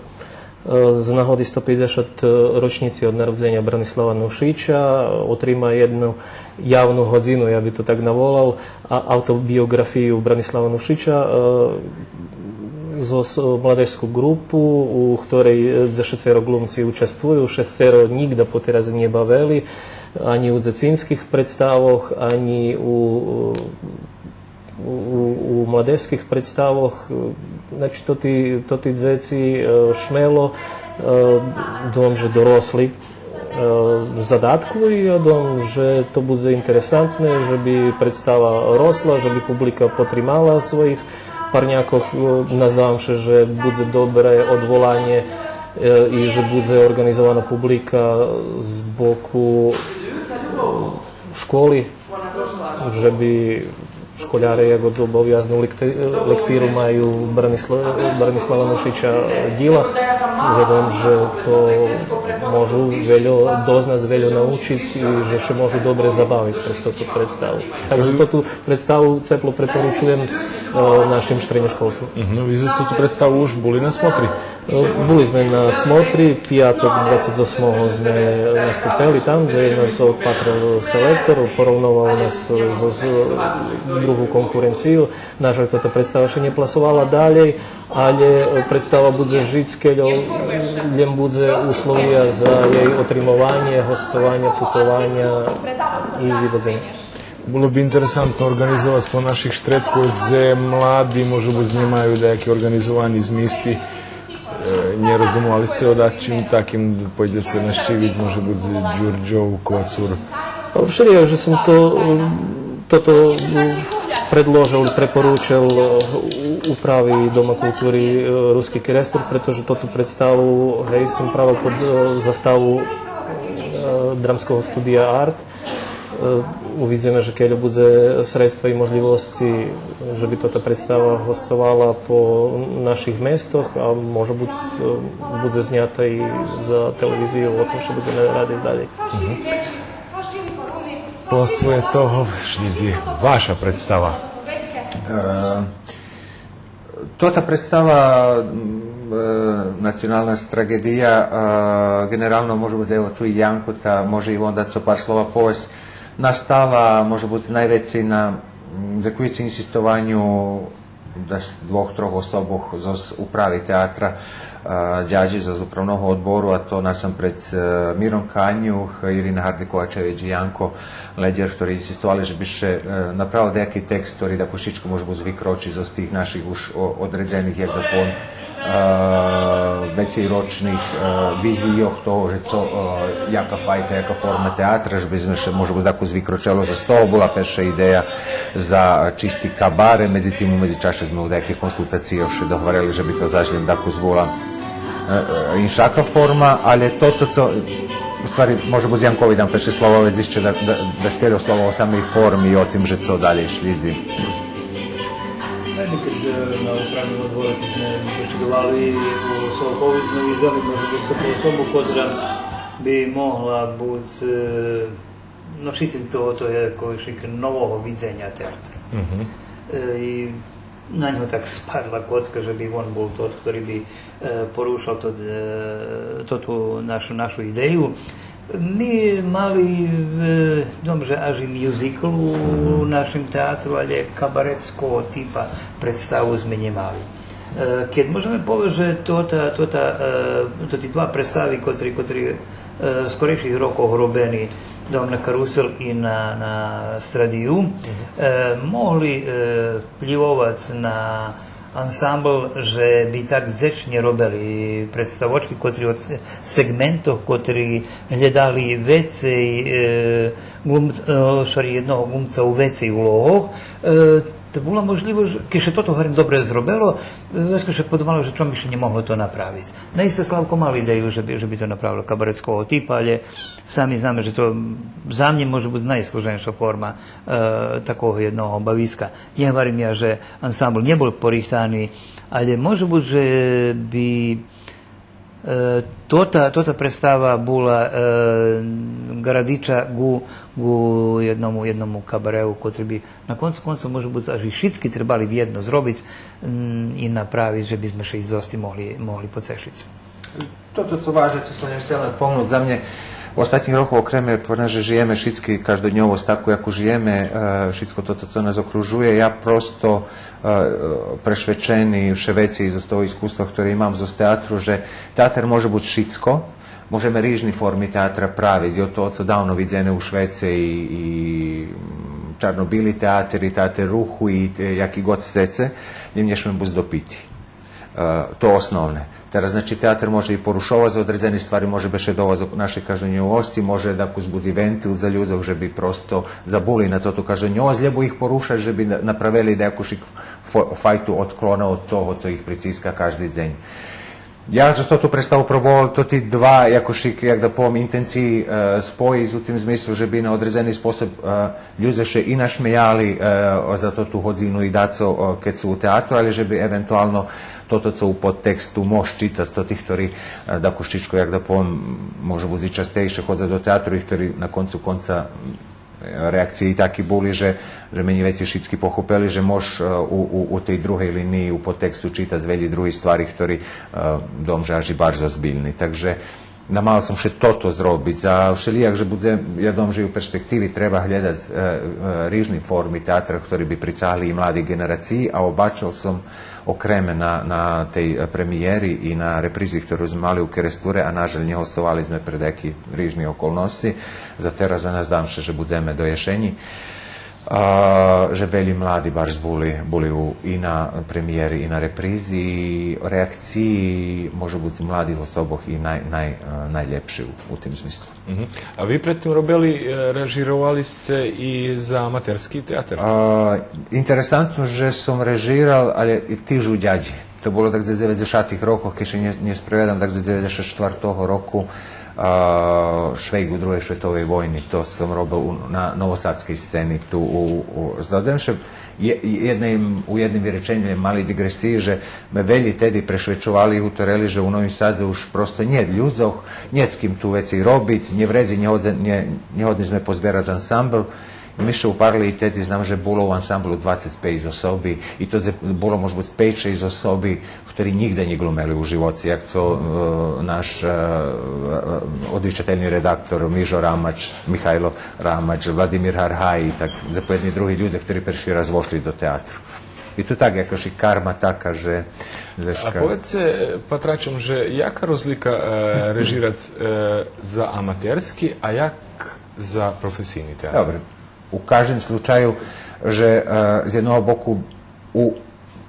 з нагоди сто пейдзешат рочнїци од народзеня Бранислава Нушича, е, отрима єдну явну годзину, я би то так наволал, а, автобиоґрафию Бранислава Нушича, е, зоз, е, младежску ґрупу, у хторей, е, дзешецеро ґлумци участвую, шесцеро нїґда потераз нє бавели, анї у дзецинских представох, анї у, у, у младежских представох. Значи, тоти, тоти дзеци, е, шмело, е, думам же доросли, е, задатку и я думам же то будзе интересантне, же би представа росла, же би публика потримала своїх парнякох. Е, наздавам ше же будзе добре одволанє, е, и же будзе орґанизована публика з боку, е, школи, же би школяре як обовязну лекти-, лектиру маю Бранисла-, Бранислава Нушича дїла. Гадам же то можу вельо дознац, вельо научиц и же ше можу добре забавиц през тоту представу. Так же тоту представу цепло препоручуєм, е, нашим штредньошколцом. Мгм. Но, ви зоз тоту представу уж були на смотри? Е, були зме на смотри, пияток двацец осмого зме наступели там, дзе нас опатрел селектор, поровновал нас зоз, зоз другу конкуренцию. Нажаль, тота представа ше нє пласовала далєй, алє, е, представа будзе жиц, кельо лєм будзе условия за єй отримованє, госцованя, путованя и виводзенє. Було би интересантно орґанизовац по наших штредкох дзе млади, може буц, нємаю даяки орґанизовани змисти. Е, нє роздумовали сце о дачим таким, пойдзеце нащивиц, може буц, Дюрдьов, Коцур? А вшелїяк же сом то, е, тото, е, предложел, препоручел, е, у-, управи Дома култури, е, Руски Керестур, прето же тоту представу, гей, сом правел под, е, заставу, е, Драмского студия Арт. Е, увидзиме же кельо будзе средства и можлївосци же би тота представа госцовала по наших местох, а може буц, е, будзе знята и за телевизию, о тим ше будземе радзиц далєй. Мгм. После того шлїдзи ваша представа. Е, Тота представа, м, е, Национална траґедия, е, ґенерално, може буц, ево, ту и Янко, та може и вон дац цо пар слова повесц, настала, може буц, найвецей на, м, дзекуюци инсистованю дас двох-трох особох зоз управи театра, е, дядї зоз управного одбору, а то насампредз, е, Мирон Канюх, Ирина Гарди-Ковачевич и Янко Ледєр, хтори инсистовали же би ше, е, направел даяки текст, хтори дакущичко, може буц, викрочи зоз тих наших уж о-, одредзених, як да повем, е, вецейрочних, е, визийох того же цо, е, яка файта, яка форма театра, же би зме ше, може буц, дакус викрочели зоз того. Була перша идея за чисти кабаре, медзитим у медзичаше зме у даяких консултацийох ше договорели же би то заш лєм дакус була, е, е, иншака форма, алє тото цо, у ствари, може буц, Янкови дам перше слово, вец ище да, да, дас кельо слова о самей форми и о тим же цо далєй шлїдзи. Ми кед, е, на управним одбору кед зме бешедовали у Солкови, зме видзели, може буц, таку особу котра би могла буц, е, ношитель того, того якогось нового видзеня театра. Мгм. Е, и на нього так спадла коцка же би вон бул тот хтори би, е, порушал тот, е, тоту нашу, нашу идею. Ми мали, е, думам же аж и мюзикл у нашим театру, алє кабаретского типа представу зме нємали. Е, кед можеме повесц же тота, тота, е, тоти два представи котри, котри, е, скорейших рокох робени, думам, на Карусел и на, на Страдию, е, могли, е, вплївовац на ансамбл же би так дзечнє робели представочки, котри о сегментох, котри глєдали вецей, е, ґлум-, е, сорі, єдного ґлумца у вецей улогох, е, Та була можливосц, кед ше тото, гварим, добре зробело, вецка ше подумало же чом би ше нє могло то направиц. Наисце Славко мал идею же би, же би то направел кабаретского типа, але сами знаме же то за мнє може буц найслуженша форма, е, такого єдного бависка. Нє гварим я же ансамбл нє бул порихтани, але може буц же би Е, тота, тота представа була, е, градича ґу, ґу єдному, єдному кабареу, котри би на концу концох може буц аж и шицки требали вєдно зробиц, м, и направиц же би зме ше и зоз тим могли, могли поцешиц. Тото цо важне, цо сом нє сцел надпомнуц, за мнє остатнїх рокох, окреме, понеже жиєме шицки каждодньовосц таку яку жиєме, е, шицко тото цо нас окружує, я просто е, прешвечени вше вецей зоз того искуства хторе имам зоз театру, же театер може буц шицко, можеме рижни форми театра правиц, и од того цо давно видзене у швеце и, и, м, чарно-били театер, и театер руху, и те, яки год сцеце, лєм нє шмеме буц допити. Е, то основне. Тераз, значи, театер може и порушовац одредзени ствари, може бешедовац о нашей каждодньовосци, може дакус буц и вентил за людзох, же би просто забули на тоту каждодньовосц, лєбо их порушац, же би на-, направели даяку шик фо-, файту одклона од того цо их прициска кажди дзень. Я зоз тоту представу пробовал тоти два, яко шик, як да повем, интенциї, е, споїц у тим змислу же би на одредзени способ, е, людзе ше и нашмеяли, е, за тоту годзину и дацо, е, кед су у театру, але же би евентуално тото цо у подтексту мож читац, то тих хтори, е, дакус шицко, як да повем, може буц и частейше ходза до театру и хтори на концу конца, м, реакциї таки були же, же менї вецей шицки похопели же мож, е, у, у, у тей другей линиї у подтексту читац велї други ствари хтори, е, думам же аж и барз озбильни. Так же намагал сом ше тото зробиц, а вшелїяк же будзе, я думам же и у перспективи треба глєдац, е, е, рижни форми театра хтори би прицагли и млади ґенерациї, а обачел сом окреме на, на тей, е, премиєри и на репризи хтору зме мали у Керестуре, а нажаль нє гласовали зме пре даяки рижни околносци, за тераз, а наздавам ше же будземе до єшенї. А, же велї млади барз були, були у, и на премиєри, и на репризи, и реакциї, може буц, младих особох и най-, най-, е, найлєпши у, у тим змислу. Мгм. А ви пред тим робели, е, режировали сце и за аматерски театер? А, интересантно же сом режирал, але и тиж у Дядї. То було так за дзеведзешатих рокох, кед ше нє, нє спреведам, так за дзеведзешат штвартого року, а, Швейґ у Другей шветовей войни, то сом робел у, на новосадскей сцени, ту у, у, здавам ше, є-, єдне, у єдним виреченю мали диґресиї, же ме велї теди прешвечовали и гуторели же у Новим Садзе уж просто нєт людзох, нєт з ким ту вецей робиц, нє вредзи, нє годзе-, нє, нє годни зме позберац ансамбл. Ми ше упарли и теди, знам же було у ансамблу двацец пейц особи, и то зе-, було, може буц, пейц-шейсц особи, хтори нїґда нє ґлумели у живоци, як цо, е, наш, е, е, одвичательни редактор Мижо Рамач, Михайло Рамач, Владимир Гаргаї, так, дзепоєдни други людзе, хтори перши раз вошли до театру. И ту так, якош и карма така же, же... А шка- поведзце, е, патрачом же яка розлика, е, режирац, е, за аматерски, а як за професийни театер? Добре. У каждим случаю же, е, з єдного боку у,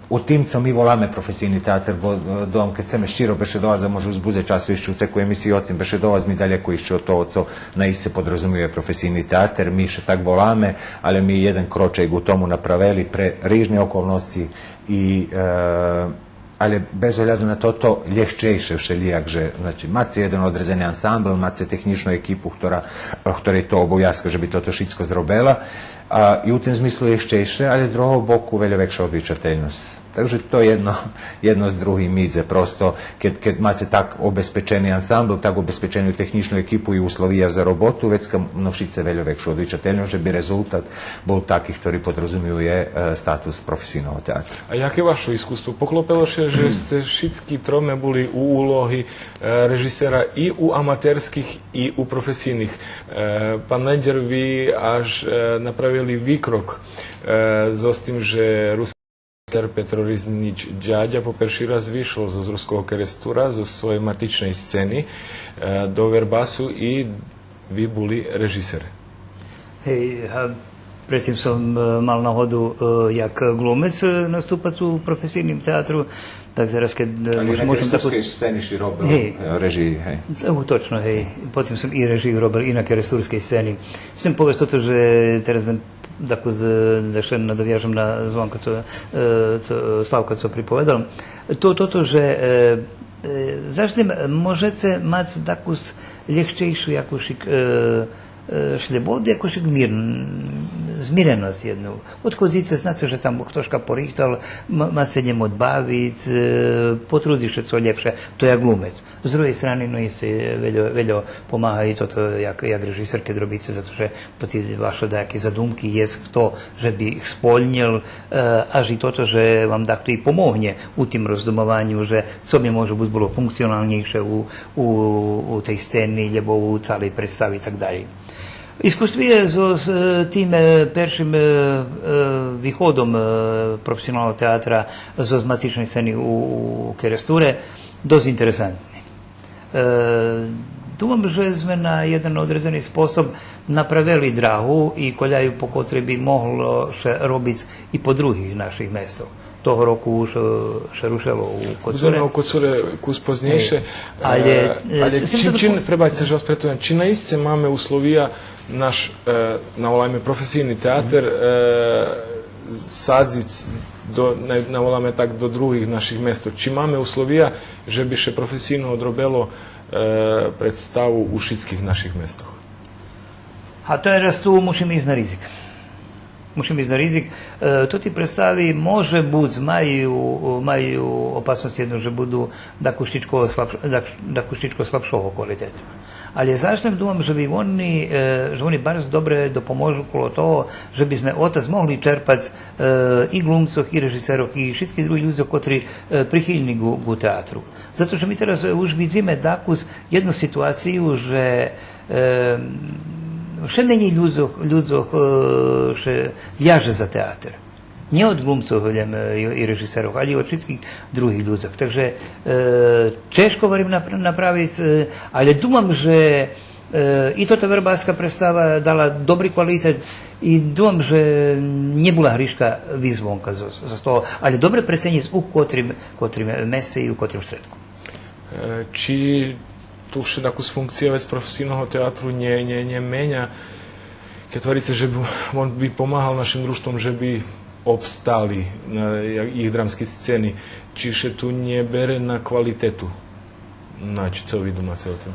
у тим цо ми воламе професийни театер, бо, е, думам, кед сцеме щиро бешедовац, а може будзе часу ище у цеку емисиї о тим бешедовац, ми далєко ище од того цо наисце подрозумює професийни театер, ми ше так воламе, але ми єден крочек у тому направели пре рижни околносци и, е, але без огляду на тото лєгчейше вшелїяк же, значи, маце єден одредзени ансамбл, маце технїчну екипу, хтора, хторей то обовязка же би тото шицко зробела, а, и у тим змислу лєгчейше, але з другого боку вельо векша одвичательносц. Так же то єдно, єдно з другим идзе. Просто кед, кед маце так обезпечени ансамбл, так обезпечену технїчну екипу и условия за роботу, вецка ношице вельо векшу одвичательносц, же би резултат бул таки хтори подрозумює, е, статус професийного театру. А яке вашо искуство? Поклопело ше же сце шицки троме були у улоги, е, режисера и у аматерских, и у професийних. Е, пан Недєр, ви аж, е, направели викрок, е, зоз тим же руски Петро Ризнич Дядя по перши раз вишол зоз Руского Керестура, зоз своєй матичней сцени, е, до Вербасу и ви були режисер. Гей, а предтим сом, е, мал нагоду, е, як ґлумец, е, наступац у професийним театру, так тераз кед, е, можем так... Але на керестурскей сцени ши робел, гей, е, режиї, гей. Е, точно, гей. Потим сом и режиї робел и на керестурскей сцени. Сцем повесц тото же тераз Таку з-, лише надовяжем на Звонка, цо, е, цо, Славка, цо приповедал. То, тото же, е, е, завжди м-, можеце мац таку с-, лєгчейшу якусь, е, е, шлєбоду, якусь мир-, змиреносц єдну. Одходзице, знаце же там хтошка порихтал, м-, маце нєм одбавиц, е, потрудице ше цо лєпше, то як глумец. З другей страны, но, исте вельо, вельо помага и тото, як, як режисер, кед робице, зато же то ти вашо даяки задумки єст хто же би их сполнєл, е, аж и тото же вам дахто и помогнє у тим роздумованю, же цо би може буц було функционалнєйше у, у, у тей сцени, лєбо у цалей представи и так далєй. Искуство зоз, е, тим, е, першим, е, е, виходом, е, професионалного театра зоз матичней сцени у, у Керестуре досц интересантне. Е, думам же зме на єден одредзени способ направели драгу и коляю по котрей би могло ше робиц и по других наших местох. Того року уж, е, ше рушело у Коцуре. Будземе о Коцуре кус познєйше. Е, алє, е, алє цим чи, то чи, пребачце же вас претовям, чи наисце маме условия наш, е, наволайме, професийни театер, е, садзиц до, на-, наволайме так, до других наших местох? Чи маме условия же би ше професийно одробело, е, представу у шицких наших местох? А тераз ту мушиме исц на ризик. Мушиме исц на ризик. Е, тоти представи, може буц, маю, маю опасносц єдну же буду дакущичко слабш-, дак-, дакущичко слабшого квалитету. Алє заш думам же би вони, е, же вони барз добре допоможу коло того же би зме одтадз могли черпац, е, и глумцох, и режисерох, и шицки други людзох, котри, е, прихильни ґу, ґу театру. Зато же ми тераз, е, уж видзиме дакус єдну ситуацию же, е, вше менєй людзох, людзох, е, ше вяже за театер. Нє од глумцох лєм, е, и, и режисерох, алє и од шицких других людзох. Так же, е, чежко, верим, напр-, направиц, е, алє думам же, е, и тота вербаска представа дала добри квалитет и думам же нє була гришка висц вонка зоз, зоз того, алє добре преценїц у котрим, котрим месце и у котрим штредку. Е, чи ту ше дакус функция вец професийного театру нє, нє, нє меня? Кед гварице же бу-, вон би помагал нашим дружтвом же би обстали на я-, их драмски сцени, чи ше ту нє бере на квалитету? Значи, цо ви думаце о тим?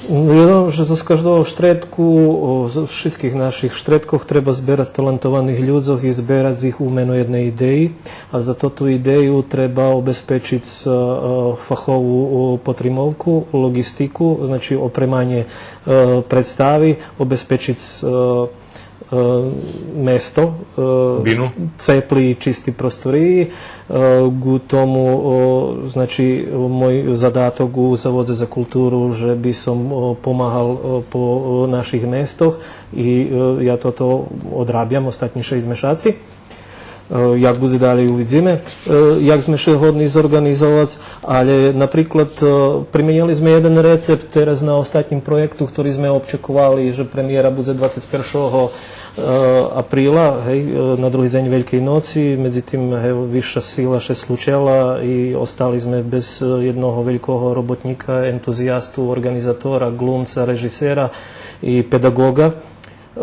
Ну, я думам же зоз каждого штредку, о, зоз шицких наших штредкох треба зберац талантованих людзох и зберац их у мено єдней идеї. А за тоту идею треба обезпечиц, е, е, фахову, о, потримовку, лоґистику, значи опреманє, е, представи, обезпечиц, е, е, место, е, бину, цепли, чисти просториї. Е, ґу тому, о, значи, мой задаток у Заводзе за културу же би сом, о, помагал, о, по, о, наших местох и, е, я тото одрабям остатнї шейсц мешаци. Е, як будзе далєй, увидзиме, е, як зме ше годни зорґанизовац, алє, наприклад, е, применєли зме єден рецепт тераз на остатнїм проєкту, хтори зме обчековали же премиєра будзе двацец першого, е, априла, гей, е, на други дзень Велькей ноци, медзитим, гей, висша сила ше случела и остали зме без, е, єдного велького роботнїка, ентузиясту, орґанизатора, ґлумца, режисера и педаґоґа.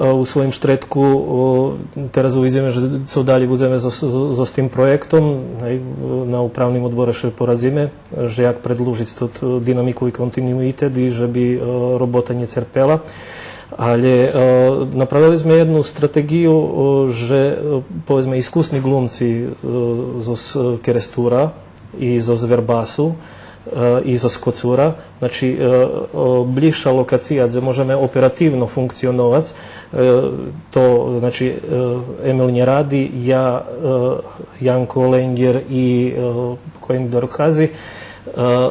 Е, у своїм штредку, о, тераз увидзиме же цо далєй будземе зоз, зоз, зоз тим проєктом, гей, на управним одборе ше порадзиме, же як предлужиц тот, е, динамику и континуитет и же би, е, робота нє церпела. Алє, е, направели зме єдну стратеґию, о, же, е, поведзме, искусни ґлумци, е, зоз, е, Керестура, и зоз Вербасу, е, и зоз Коцура. Значи, е, е, блїзша локация, дзе можеме оперативно функционовац, е, то, значи, е, Емил Нєради, я, е, Янко Ленґер и, е, Коен Доркгази, е,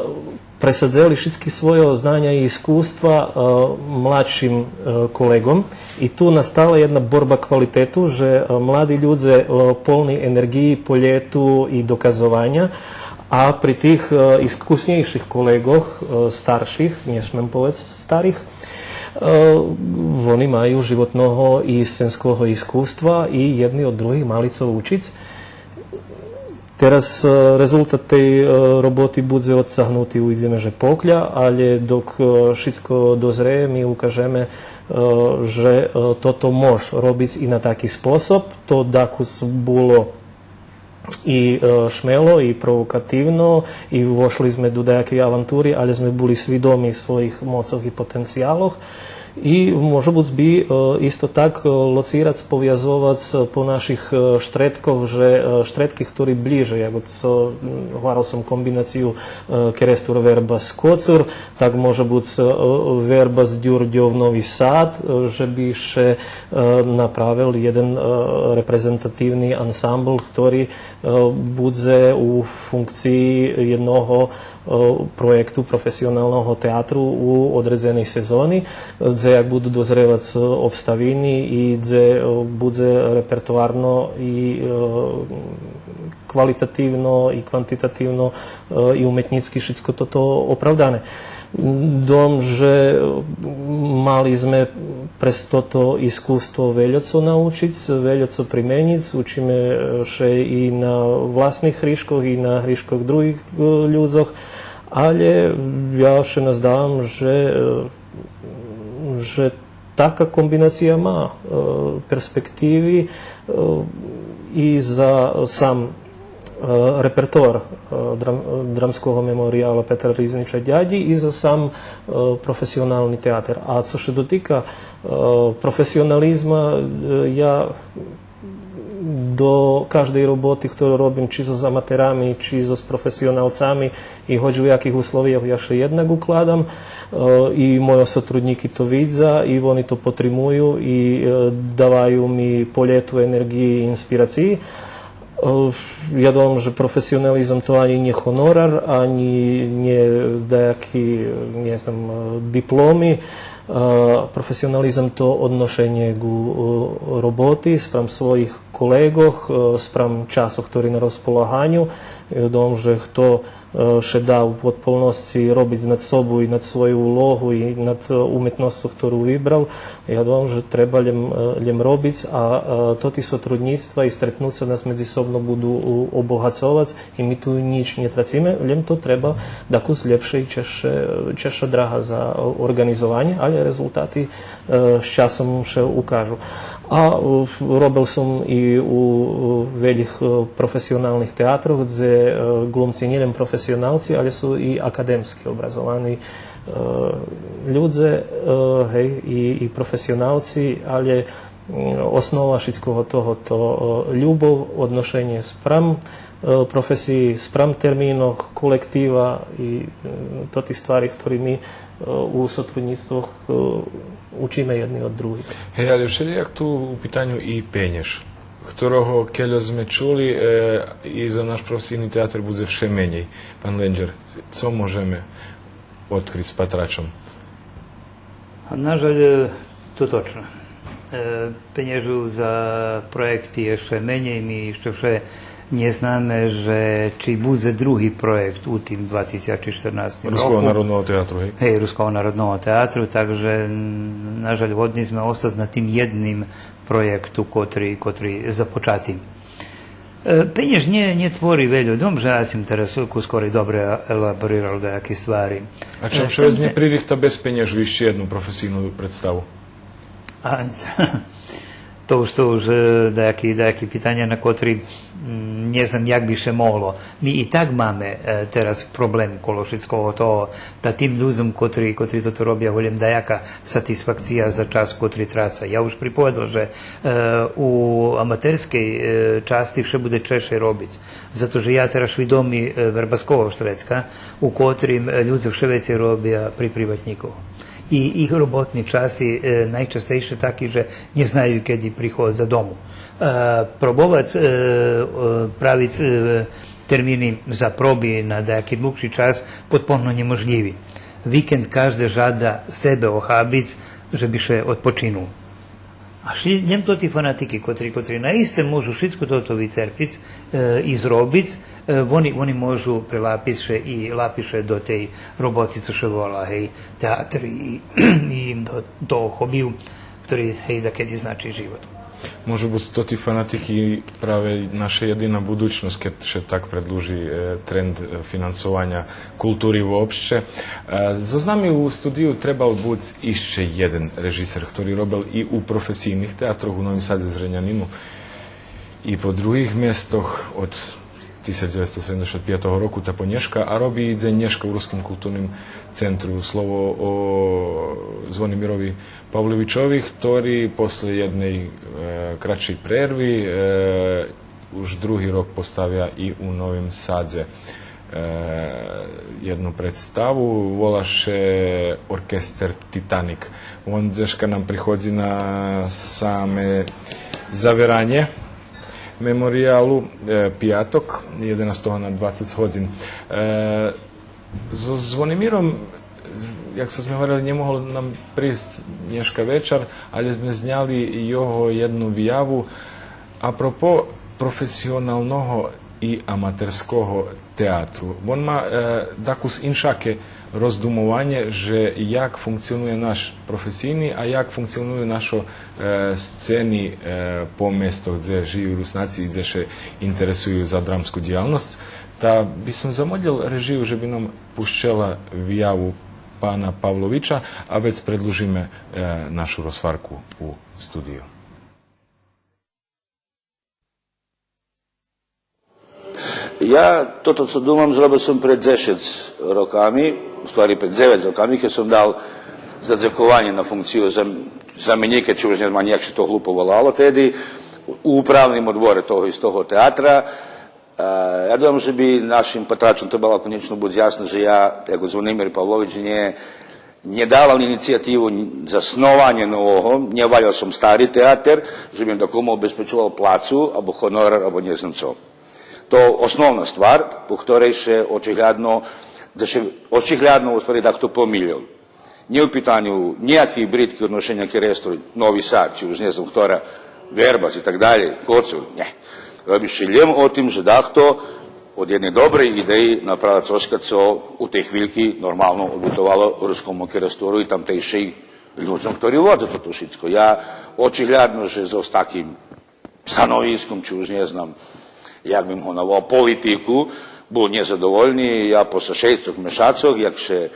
пресадзели шицки свойо знаня и искуства, е, младшим, е, колеґом. И ту настала єдна борба квалитету, же, е, млади людзе, е, полни енерґиї, полєту и доказованя, а при тих, е, искуснєйших колеґох, е, старших, нє смем поведз старих, е, вони маю животного и сценского искуства и єдни од других мали цо учиц. Тераз, е, резултат тей, е, роботи будзе одцагнути, увидзиме же покля, алє док, е, шицко дозреє, ми укажеме, е, е, же, е, тото мож робиц и на таки способ, то дакус було и, е, шмело, и провокативно, и вошли зме до даяки авантури, алє зме були свидоми своїх моцох и потенциялох. И може буц би, е, исто так, е, лоцирац, повязовац, е, по наших, е, штредкох, же, е, штредки хтори ближе, як оцо, м, гварел сом комбинацию, е, Керестур, Вербас, Коцур, так може буц, е, Вербас, Дюрдьов, Нови Сад, е, же би ше, е, направел єден, е, репрезентативни ансамбл хтори, е, будзе у функциї єдного, е, проєкту професионалного театру у одредзеней сезони, е, дзе як буду дозревац обставини и дзе, е, будзе репертоарно и, е, квалитативно и квантитативно, е, и уметнїцки шицко тото оправдане. Думам же, е, мали зме през тото искуство вельо цо научиц, вельо цо применїц, учиме, е, ше и на власних гришкох, и на гришкох других, е, людзох, алє я ше наздавам же, е, же така комбинация ма, е, перспективи, е, и за сам, е, репертоар, е, драм-, Драмского меморияла Петра Ризнича Дядї и за сам, е, професионални театер. А цо ше дотика, е, професионализма, е, я до каждей роботи, хтору робим, чи зоз аматерами, чи зоз професионалцами, и гоч у яких условийох, я ше єднак укладам, е, и мойо сотруднїки то видза, и вони то потримую, и, е, даваю ми полєту енерґиї и инспирациї. Е, я думам же професионализам то анї нє гонорар, анї нє даяки, нє знам, е, дипломи. Е, професионализам то одношенє ґу, е, роботи спрам своїх колеґох, е, спрам часу хтори на розполаганю. Я думам же хто, е, ше да у подполносци робиц над собу и над свою улогу и над, е, уметносцу хтору вибрал, я думам же треба лєм, е, лєм робиц, а, е, тоти сотруднїцтва и стретнуца нас медзисобно буду у-, обогацовац и ми ту нїч нє трациме, лєм то треба дакус лєпше и чежше, чежша драга за, е, орґанизованє, алє резултати, е, з часом ше укажу. А, е, робел сом и у, у велїх, е, професионалних театрох, дзе, е, ґлумци нє лєм професионалци, алє су и академски образовани, е, людзе, е, гей, и, и професионалци, алє, м, основа шицкого того то, е, любов, одношенє спрам, е, професиї, спрам терминох, колектива и, м, тоти ствари хтори ми, е, у сотруднїцтвох, е, учиме єдни од других. Гей, алє вшелїяк ту у питаню и пенєж, хторого, кельо зме чули, е, и за наш професийни театер будзе вше менєй. Пан Лендзер, цо можеме одкриц патрачом? Нажаль, е, то точно. Е, пенєжу за проєкти є вше менєй, ми іщи вше нє знаме же чи будзе други проєкт у тим два тисячи штернастим року. Руского народного театру, гей? Гей, Руского народного театру, так же, м, нажаль, годни зме остац на тим єдним проєкту, котри, котри започати. Е, пенєж нє, нє твори вельо. Думам же я сом тераз кус скорей добре елаборирал даяки ствари. А чом ше вец нє пририхта без пенєжу ище єдну професийну представу? А, то уж, то уж, е, даяки, даяки питаня, на котри, м, нє знам як би ше могло. Ми и так маме, е, тераз проблем коло шицкого того, та тим людзом, котри, котри тото робя, голєм даяка сатисфакция за час котри траца. Я уж приповедал же, е, у аматерскей, е, часци вше будзе чежше робиц. Зато же я тераз швидоми, е, вербаского штредка, у котрим, е, людзе вше вецей робя при приватнїкох. И їх роботни часи, е, найчастейше таки же нє знаю кеди приходза дому. Е, пробовац, е, е, правиц, е, термини за проби на даяки длугши час подполно нєможлїви. Викенд кажде жада себе охабиц же би ше одпочинул. А ши-, лєм тоти фанатики, котри, котри наисце можу шицко тото вицерпиц, е, и зробиц, е, вони, вони можу прилапиц ше и лапиц ше до тей роботи, цо ше вола, гей, театер и, и до, до хобию, котри, гей, дакеди значи живот. Може буц тоти фанатики праве наша єдина будучносц, кед ше так предлужи, е, тренд, е, финансованя култури вообще. Е, зоз нами у студию требал буц ище єден режисер, хтори робел и у професийних театрох у Новим Садзе, Зренянину и по других местох од тисяч дзевецсто седемдзешат пиятого року та по нєшка, а роби и дзень нєшка у Руским културним центру. Слово о Звонимирови Павловичови, хтори после єдней, е, кратшей прерви, е, уж други рок поставя и у Новим Садзе, е, єдну представу, вола ше Оркестер Титаник. Вон дзешка нам приходзи на саме заверанє мемориялу, е, пияток, єденастого на двацец годзин. Е, зоз Звонимиром, як зме говорели, нє могол нам присц нєшка вечар, алє зме зняли його єдну вияву апропо професионалного и аматерского театру. Вон ма, е, дакус иншаке роздумованє, же як функционує наш професийни, а як функционую нашо, е, сцени, е, по местох дзе жию Руснаци и дзе ше интересую за драмску дїялносц. Та би сом замолїл режию же би нам пущела вияву пана Павловича, а вец предлужиме, е, нашу розгварку у студию. Я тото цо думам зробел сом пред дзешец роками, у ствари пред дзевец роками, кед сом дал задзекованє на функцию зам-, заменїка, чи уж нє знам як ше то глупо волало теди, у управним одборе того истого театра. Е, я думам же би нашим патрачом требало конєчно буц ясно же я, як Звонимир Павлович, нє нє давал инициятиву за снованє нового, нє валял сом стари театер, же би им дакому обезпечовал плацу, або гонорар, або нє знам цо. То основна ствар, по хторей ше очиглядно, да ше очиглядно у ствари дахто помилєл. Нє у питаню нїяки бридки одношеня Керестур, Нови Сад, чи уж нє знам хтора, Вербац и так далєй, Коцур, нє. Роби ше лєм о тим же дахто од єдней добрей идеї направел цошка цо у тей хвильки нормално обитовало Рускому Керестуру и тамтейшим людзом хтори водза тото шицко. Я очиглядно же зоз таким становиском, чи уж нє знам як бим го навел, политику, бул нєзадовольни. Я после шейсцох мешацох, як ше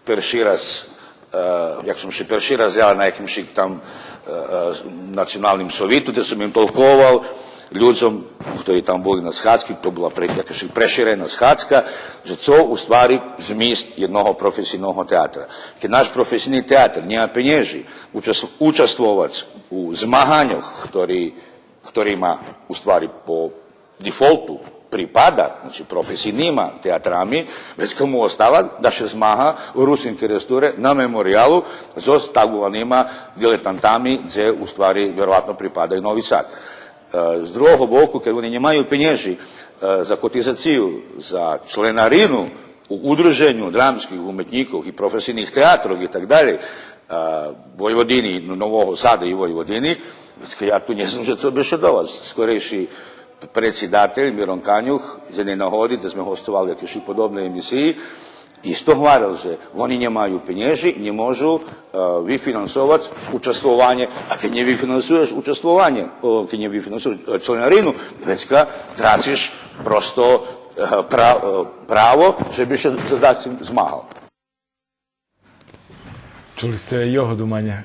перши раз, е, як сом ше перши раз явел на якимшик там, е, е, националним совиту, дзе сом им толковал людзом хтори там були на схадзки, то була пре-, якашик преширена схадзка, же цо у ствари змист єдного професийного театра. Кед наш професийни театер нєма пенєжи учас-, участвовац у змаганьох хтори, хторима у ствари по дефолту припада, значи, професийнима театрами, вецка му остава да ше змага у Руским Керестуре на мемориялу зоз так вуванима дилетантами, дзе у ствари вероватно припада и Нови Сад. Е, з другого боку, кед вони нємаю пенєжи, е, за котизацию, за членарину у Удруженю драмских уметнїкох и професийних театрох и так далєй, е, Войводини, Нового Сада и Войводини, вецка я ту нє знам же цо бешедовац. Скорейши предсидатель Мирон Канюх, з єдней нагоди, дзе зме госцовали у якейшик подобней емисиї, исто гварел же вони нємаю пенєжи, нє можу, е, вифинансовац участвованє, а кед нє вифинансуєш участвованє, о, кед нє вифинансуєш, е, членарину, вецка трациш просто, е, пра-, е, право же би ше за дацим змагал. Чули сце його думанє?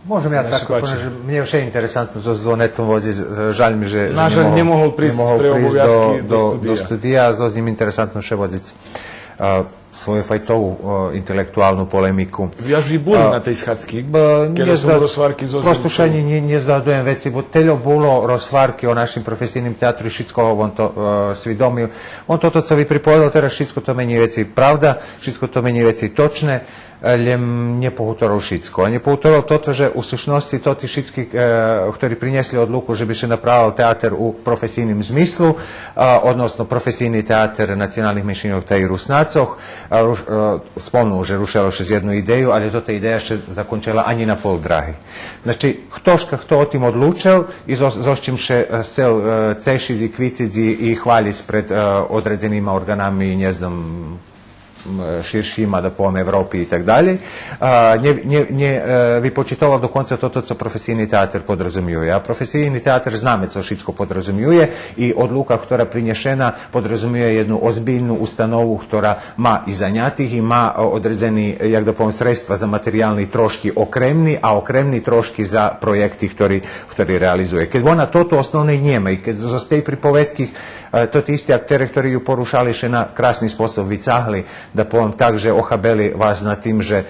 Можем я так, понеже мнє вше интересантно зоз Звонетом водзиц, е, жаль ми же, же нє могол, нє могол присц пре обовязки до, до студия. Зоз нїм интересантно вше водзиц, е, свою файтову, е, интелектуалну полемику. Вяж ви були на тей схадзки? Просто ше анї нє, нє здогадуєм веци, бо тельо було розгварки о нашим професийним театру, шицко вон то, е, свидомил. Вон тото цо ви приповедал тераз, шицко то менєй вецей правда, шицко то менєй вецей точне, е, лєм нє погуторал шицко. А нє погуторал тото же у сущносци тоти шицки, е, хтори принєсли одлуку же би ше направел театер у професийним змислу, а, односно професийни театер националних меншинох та и Руснацох, а, руш-, е, спомнул же рушело ше з єдну идею, але тота идея ше закончела анї на пол драги. Значи, хтошка хто о тим одлучел и зоз, зоз чим ше, е, сцел, е, цешиц и квициц и, и хвалїц пред, е, одредзенима орґанами, нє знам, м, ширшима, да повем, Европи и так далєй, а, нє, нє, нє, е, випочитовал до конца тото цо професийни театер подразумює. А професийни театер, знаме цо шицко подразумює и одлука котра принєшена подразумює єдну озбильну установу котра ма и занятих и ма, е, одредзени, як да повем, средства за материялни трошки окремни, а окремни трошки за проєкти котри, котри реализує. Кед вона тото основне нєма и кед зоз тей приповедки, е, тоти исти актере котри ю порушали ше на красни способ вицагли, да повем так, же охабели вас на тим же, е,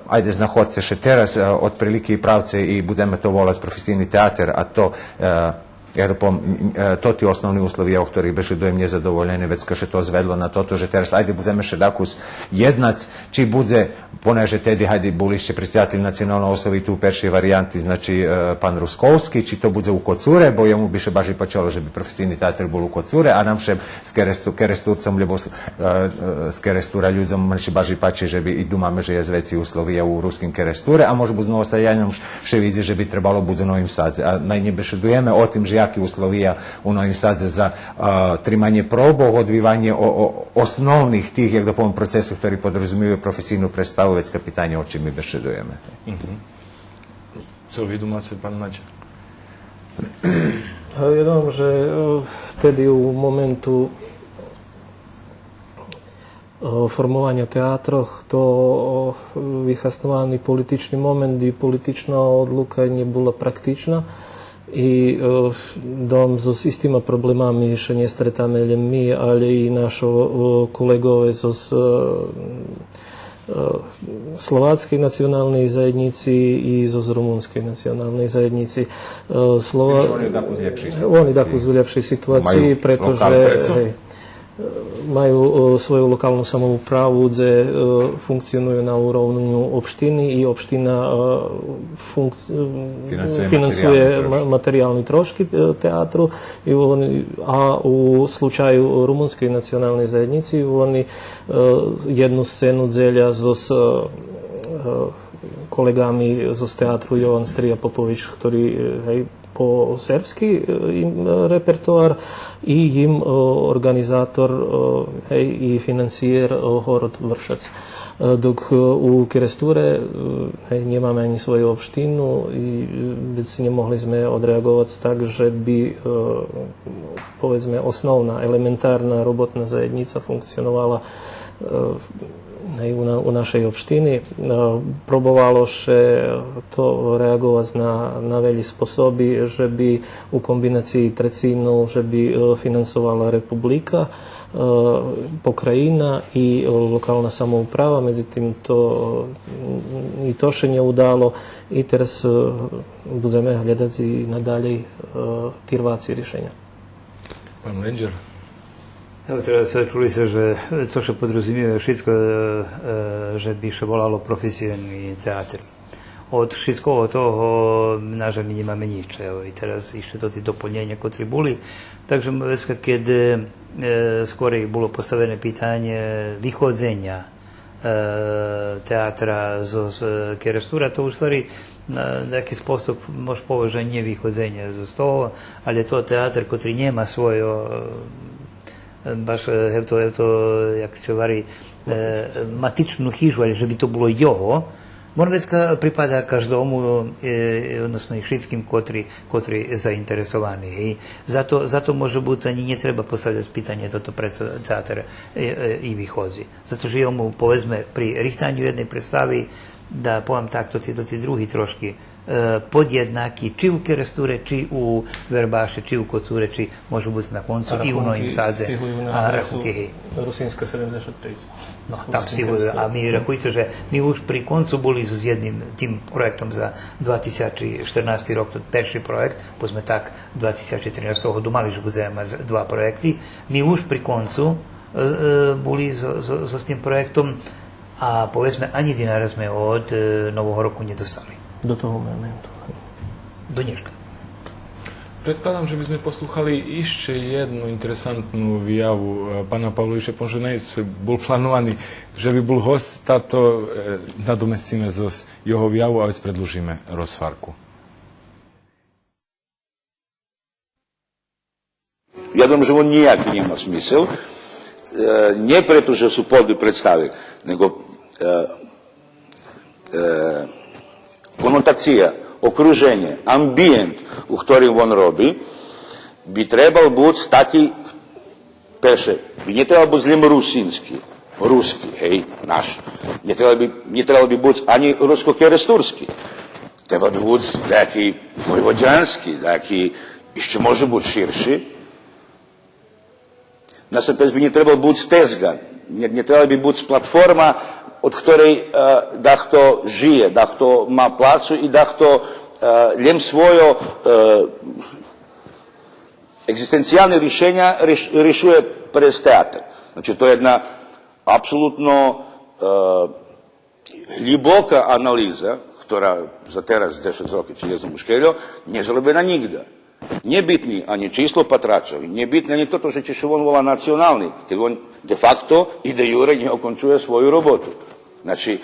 айде, знаходце ше тераз, е, отприлики и правце и будземе то волац професийни театер, а то, е, як да повем, е, тоти основни условия о котрих бешедуєм нєзадоволєни, вецка ше то зведло на тото же тераз, айде, будземе ше дакус єднац, чи будзе, понеже теди, гайде, бул ище предсидатель Националного совиту у першей вариянти, значи, е, пан Русковски, чи то будзе у Коцуре, бо йому би ше баш пачело же би професийни театер бул у Коцуре, а нам ше з Кересту-, Керестурцом, лєбо з, е, е, з Керестура людзом, нам ше баш пачи же би, и думаме же єст вецей условия у Руским Керестуре, а може буц з Новосадяньом ш-, ше видзи же би требало буц у Новим Садзе. А най нє бешедуєме о тим же яки условия у Новим Садзе за, е, триманє пробох, одвиванє о-, о-, основних тих, як да повем, процесох котри подразумюю професийну представу, вецка питанє о чим ми бешедуєме. Мгм. Цо ви думаце, пан Мача? Е, я думам же, е, теди у моменту, е, формованя театрох, то, е, вихасновани политични момент и политична одлука нє була практична. И, е, дом зоз истима проблемами ше нє стретаме лєм ми, алє и нашо, е, колеґове зоз, е, е, словацкей националней заєднїци и зоз румунскей националней заєднїци. Е, Слова-, Вони дакус у лєпшей ситуациї. Вони дакус у лєпшей ситуациї, прето же, гей, е, маю, е, свою локалну самоуправу, дзе, е, функционую на уровню општини и општина, е, функ-, е, финансує материялни трошки, е, театру. И вони, а у случаю Румунскей националней заєднїци вони, е, єдну сцену дзеля зоз, е, е, колеґами зоз театру Йован Стрия Попович, хтори, е, гей, по сербски, е, им, е, репертоар и им, е, орґанизатор, е, гей, и финансиєр, е, город Вршац. Е, док, е, у Керестуре, е, гей, нємаме анї свою општину и, е, вец нє могли зме одреаґовац так же би, е, поведзме, основна, елементарна роботна заєднїца функционовала, е, гей, у на-, у нашей општини. Е, пробовало ше то реаґовац на, на велї способи, же би у комбинациї трецину, же би, е, финансовала република, е, покраїна и локална самоуправа, медзитим то, е, и то ше нє удало, и тераз, е, будземе глєдац и надалєй, е, тирваци ришеня. Пан Ленджер? Ево, тераз сце чули же, цо ше подрозумює шицко, е, е, же би ше волало професийни театер. Од шицкого того, на жаль, ми нємаме нїч, ево, и тераз ище тоти дополнєня котри були. Так же, вецка, кед, е, скорей було поставене питанє виходзеня, е, театра зоз, зоз Керестура, то у ствари на даяки способ мож повесц же нє виходзенє зоз того, алє то театер котри нєма свойо, е, баш, е, гевто, гевто, як ше гвари, е, матичну хижу, алє же би то було його. Вон вецка припада каждому, е, односно и шицким котри, котри заинтересовани. И зато, зато може буц анї нє треба поставяц питанє тото прецо театер, е, е, и виходзи. Зато же йому, поведзме, при рихтаню єдней представи, да повем так, тоти, тоти други трошки, е, подєднаки, чи у Керестуре, чи у Вербаше, чи у Коцуре, чи може буц на концу и у Новим Садзе. А рахунки сигую на адресу Русинска седемдзешат пейц. Но, там сигую, а ми рахуйце же ми уж при концу були з єдним тим проєктом за два тисячи штернасти рок, тот перши проєкт, поведзме так, два тисячи тринастого думали же будземе мац два проєкти. Ми уж при концу, е, е, були з, з, з тим проєктом, а, поведзме, анї динара зме од, е, Нового року нє достали. До того моменту. До нєшка. Предкладам же би зме послухали ище єдну интересантну вияву, е, пана Павловича, понеже наєц бул планувани же би бул госц, та то, е, надоместзиме зоз його вияву, а вец предлужиме розгварку. Я думам же вон нїяки нєма смисел. Е, нє прето же су подли представи, нєго, е, е, конотация, окруженє, амбиєнт у хторим вон роби, би требал буц таки, перше, би нє требал буц лєм русински, руски, гей, наш. Нє требал би, нє требал би буц анї руско-керестурски. Требал би буц даяки войводянски, даяки ище може буц ширши. Насамперед би нє требал буц тезга, нє, нє требал би буц платформа од хторей, е, дахто жиє, дахто ма плацу и дахто, е, лєм свойо, е, еґзистенциялни ришеня риш-, ришує през театер. Значи, то єдна апсолутно, е, глїбока анализа, хтора за тераз дзешец роки, чи нє знам уж кельо, нє зробена нїґда. Нє битни анї число патрачох, нє битни анї тото же чи ше вон вола национални, кед вон де факто и де юре нє окончує свою роботу. Значи,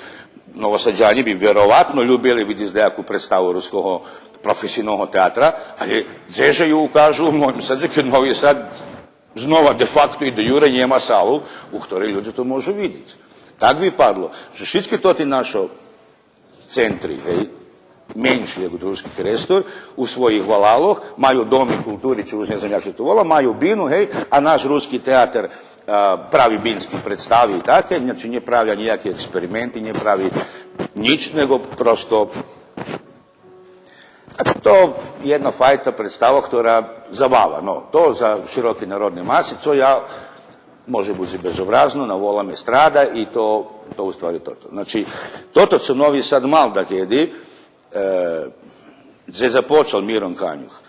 Новосадянє би вероватно любели видзиц даяку представу Руского професийного театра, алє дзе же ю укажу у Новим Садзе, кед Нови Сад знова де факто и де юре нєма салу у хторей людзе то можу видзиц. Так би падло же шицки тоти нашо центри, гей, менши як Руски Керестур, у своїх валалох маю доми култури, чи уж нє знам як ше то вола, маю бину, гей, а наш Руски театер, а, прави бински представи и таке, значи, нє прави нїяки експерименти, нє прави нїч, нєго просто А то єдна файта представа хтора забава, но, то за широки народни маси, цо я, може буц и безобразно, наволам естрада и то, то у ствари тото. Значи, тото цо Нови Сад мал дакеди, е, дзе започал Мирон Канюх,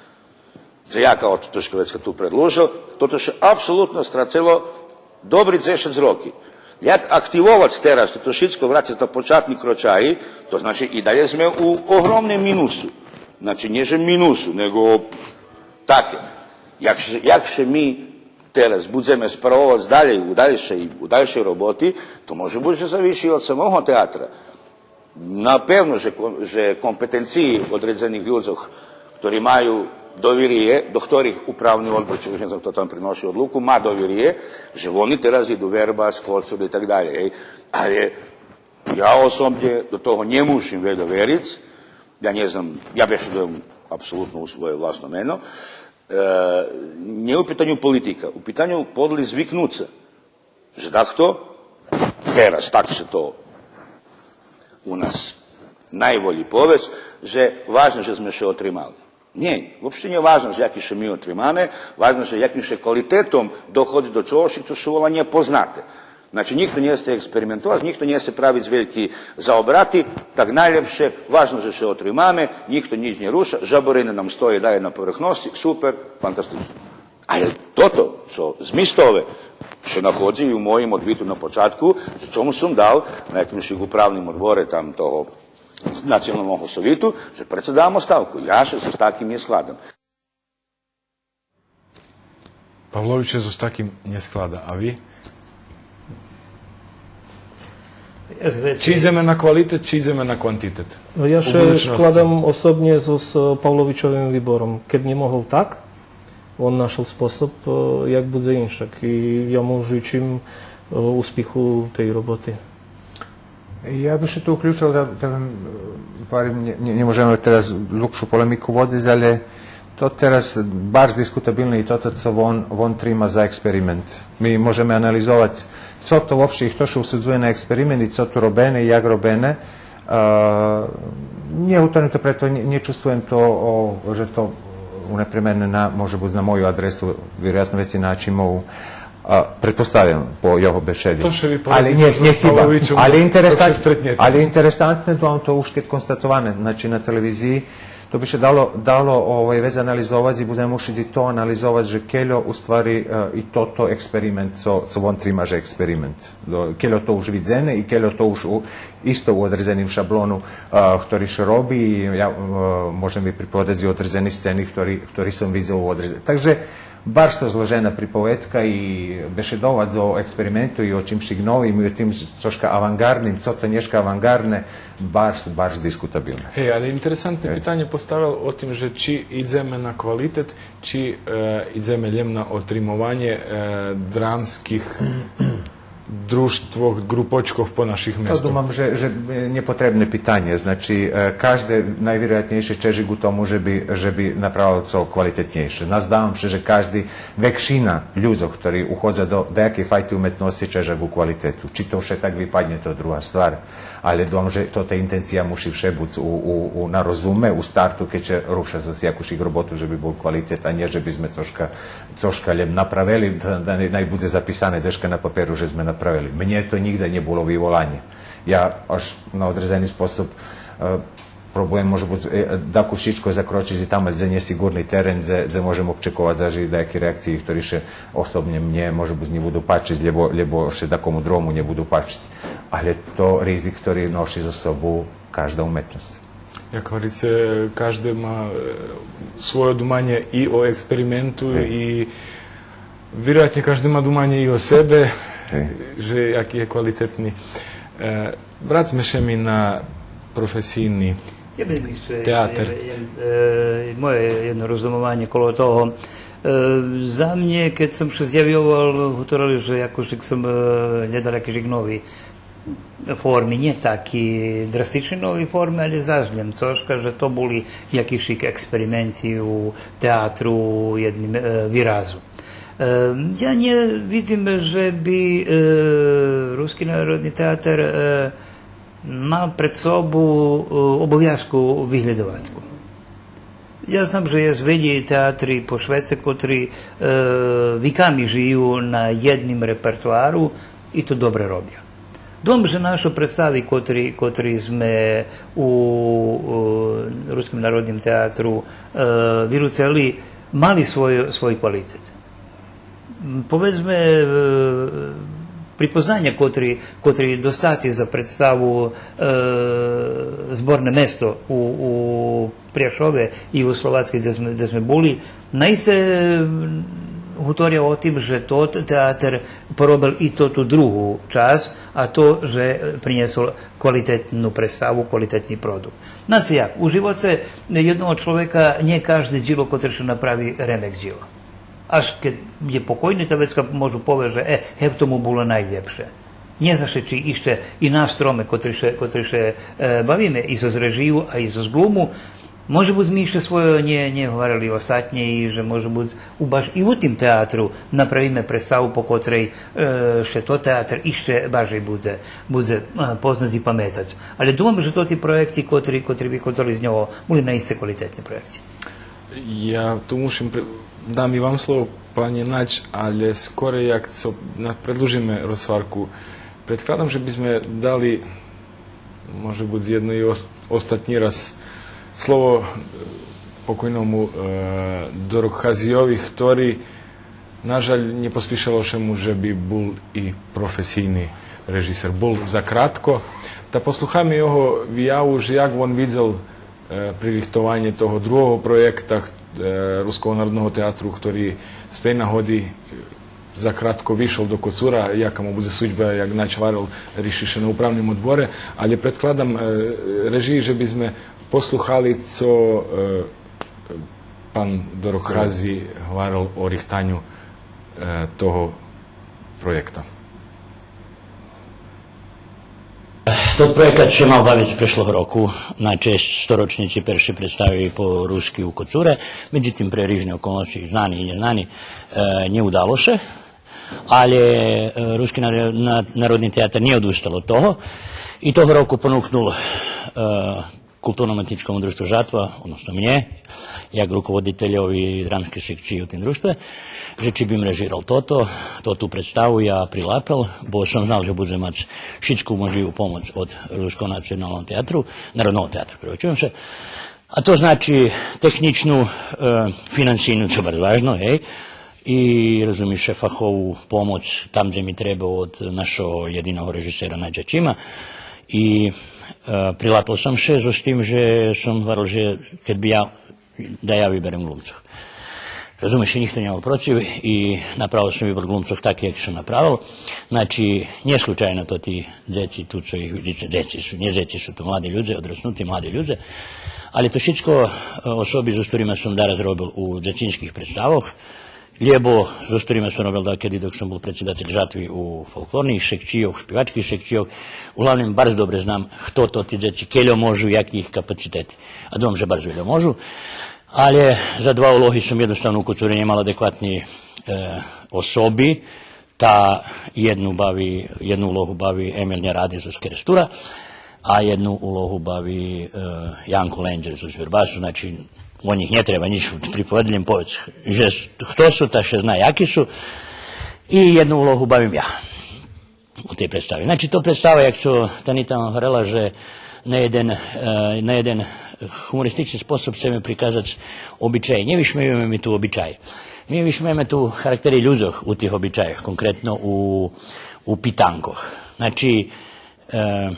дзе я као Тошкавецка ту предлужел, тото ше апсолутно страцело добри дзешец роки. Як активовац тераз, тото шицко врацац на початни крочаї, то значи и далєй зме у огромним минусу. Значи, нє же минусу, нєго таке. Як ше, як ше ми тераз будземе справовац далєй, у дальшей, у дальшей роботи, то може буц же зависи од самого театра. Напевно же ко-, же компетенциї одредзених людзох, хтори маю довириє, до хторих управни одбор, чи уж нє знам хто там приноши одлуку, ма довириє, же вони тераз иду вербац, коцур и так далєй, гей. Алє я особнє до того нє мушим вельо вериц, я нє знам, я бешедуєм апсолутно у своє власно мено, е, нє у питаню политика, у питаню подли звикнуца. Же дахто, тераз, так ше то у нас найволї повесц, же важне же зме ше отримали. Нє, вообще нє важне же яки ше ми отримаме, важне же яким ше квалитетом доходзи до чогош цо ше вола нєпознате. Значи, нїхто нє сце експериментовац, нїхто нє сце правиц вельки заобрати, так найлєпше, важне же ше отримаме, нїхто нїч нє руша, жаборини нам стоя далєй на поверхносци, супер, фантастично. Алє тото, цо змистове, ше находзи и у моїм одвиту на початку, же чому сом дал на якимшик управним одборе там того Националного совиту, же председ давам оставку. Я ше з таким нє складам. Павлович ше з таким нє склада, а ви? Чи идземе на квалитет, чи идземе на квантитет? Я ше складам особнє з, з Павловичовим вибором. Кед нє могол так, он нашол способ, е, як будзе иншак. И я му жичим, е, успиху тей роботи. Я би ше ту уключел, да, да, верим, нє, нє, нє можеме тераз длугшу полемику водзиц, алє то тераз барз дискутабилне и тото цо вон, вон трима за експеримент. Ми можеме анализовац цо то вообще и хто ше усудзує на експеримент и цо ту робене и як робене. Е, нє гутарим то прето, нє, нє чувствуєм то, о, же то унепременне на, може буц на мою адресу, вироятно вецей на Ачимову, а, предпоставям по його бешеди. То ше ви порадзице з Павловичом, алє интересантне, алє интересантне, то мам то уж кед констатоване, значи, на телевизиї, то би ше дало, дало, овай, вец анализовац и будземе мушиц и то анализовац же кельо у ствари, е, и тото експеримент цо, цо вон трима же експеримент. До, кельо то уж видзене и кельо то уж у, исто у одредзеним шаблону, е, хтори ше роби, и я, е, можем и приповедац и одредзени сцени хтори, хтори сом видзел у одредзе-, так же Барз то зложена приповедка и бешедовац о експерименту и о чимшик новим и о тим цошка авангардним, цо то нєшка авангардне, барз, барз дискутабилне. Гей, але интересантне питанє поставел о тим же чи идземе на квалитет, чи, е, идземе лєм на отримованє, е, драмских дружтвох, ґрупочкох по наших местох. Думам же, же, е, нєпотребне питанє. Значи, е, кажде найвироятнєйше чежи ґу тому же би, же би направело цо квалитетнєйше. Наздавам ше же кажди, векшина людзох хтори уходза до даякей файти уметносци, чежа ґу квалитету. Чи то вше так випаднє, то друга ствар. Але думам же тота интенция муши вше буц у, у, у, на розуме, у старту, кед ше руша зоз якушик роботу, же би бул квалитет, а нє же би зме цошка, цошка лєм направели, да, да най, най будзе записане дзешка на паперу же зме направели. Мнє то нїґда нє було виволанє. Я аж на одредзени способ, е, пробуєм, може буц, е, дакущичко закрочиц и там, але дзе нєсиґурни терен, дзе, дзе можем обчековац заш и даяки реакциї, хтори ше особнє мнє, може буц, нє буду пачиц, лєбо, лєбо ше дакому другому нє буду пачиц. Але то ризик хтори ноши зоз собу кажда уметносц. Як гварице, кажде ма, е, свойо думанє и о експерименту, и вироятнє кажде ма думанє и о себе, же яки є квалитетни. Е, врацме ше ми на професийни театер. Я би мислел, е, е, моє єдно розумованє коло того. Е, за мнє, кед сом ше зявйовал, гуторели же якошик сом, е, глєдал якишик нови форми, нє таки драстични нови форми, але заш лєм цошка, же то були якишик експерименти у театру у єдним, е, виразу. Е, я нє видзим же би, е, Руски народни театер, е, мал пред собу, е, обовязку виглєдовацку. Я знам же єст велї театри по швеце котри, е, виками жию на єдним репертуару и то добре робя. Думам же нашо представи котри, котри зме у, у Руским народним театру, е, вируцели, мали свой, свой квалитет. М, поведзме, е, припознаня котри, котри достати за представу, е, Зборне место у, у Пряшове и у Словацкей, дзе зме, дзе зме були, наисце, м, гуторя о тим же тот театер поробел и тоту другу часц, а то же принєсол квалитетну представу, квалитетни продукт. Знате як, у живоце єдного чловека нє кажде дїло котре ше направи ремек дїло. Аж кед є покойни, та вецка можу повесц же, е, гевто му було найлєпше. Нє зашедши ище и нас троме, котри ше, котри ше, е, бавиме и зоз режию, а и зоз ґлуму, може буц зме ище свойо нє, нє гварели остатнє и же може буц у баш и у тим театру направиме представу по котрей, е, ше тот театер ище баржей будзе, будзе, е, познац и паметац. Але думам же тоти проєкти котри, котри виходзали з нього, були наисце квалитетни проєкти. Я ту мушим пре-, дам и вам слово, панє Нач, але скорей як цо на-, предлужиме розгварку, предкладам же би зме дали, може буц, єдно и ос-, остатнї раз слово, е, покойному, е, Дорокгазийови, хтори, на жаль, нє поспишело ше му же би бул и професийни режисер. Бул за кратко. Та послухайме його вияву же як вон видзел, е, пририхтованє того другого проєкта, е, Руского народного театру, хтори з тей нагоди, е, за кратко вишол до Коцура, яка му будзе судьба, як Нач гварел, риши ше на управним одборе, але предкладам, е, режиї же би зме послухали цо, е, пан Дорокгази гварел о рихтаню, е, того проєкта. Тот проєкат ше мал бавиц прешлого року на чесц сторочнїци першей представи по руски у Коцуре, медзитим пре рижни околносци, знани и нєзнани, е, нє удало ше, але, е, Руски нар-, на-, народни театер нє одустал од того и того року понукнул, е, Културно-уметнїцкому дружтву Жатва, односно мнє, як руководительови драмскей секциї у тим дружтве, же чи бим режирал тото, тоту представу, я прилапел, бо сом знал же будзем мац шицку можлїву помоц од Руского националного театру, Народного театру, пребачуєм ше. А то значи технїчну, е, финансийну, цо барз важно, гей, и, розумиш ше, фахову помоц там дзе ми треба од нашого єдиного режисера Надя Чима. И, е, прилапел сом ше зоз тим же сом гварел же кед би я, да я виберем глумцох. Розумиш, нїхто нє мал процив и направил сом вибор ґлумцох так як сом направил. Значи, нє случайно тоти дзеци ту цо их видзице, дзеци су, нє дзеци су, то млади людзе, одроснути млади людзе. Але то шицко, е, особи зоз хторима сом дараз робил у дзецинских представох, лєбо зоз хторима сом робил дакеди док сом бул предсидатель Жатви у фолклорних секцийох, шпивачких секцийох. Углавним барз добре знам хто тоти дзеци, кельо можу, яки їх капацитети. А думам же барз вельо можу. Але за два улоги сом єдноставно у Коцуре нємал адекватни, е, особи. Та єдну бави, єдну улогу бави Емил Нєради зоз Керестура, а єдну улогу бави, е, Янко Ленґер зоз Вербасу. Значи, о нїх нє треба нїч приповедзац, лєм поведз же с-, хто су, та ше зна яки су. И єдну улогу бавим я у тей представи. Значи, то представа, як цо Танита говорела, же на єден, е, на єден гумористични способ сцеме приказац обичай. Нє вишмеюєме ми ту обичай. Ми вишмеюєме ту характери людзох у тих обичайох, конкретно у, у питанкох. Значи, е,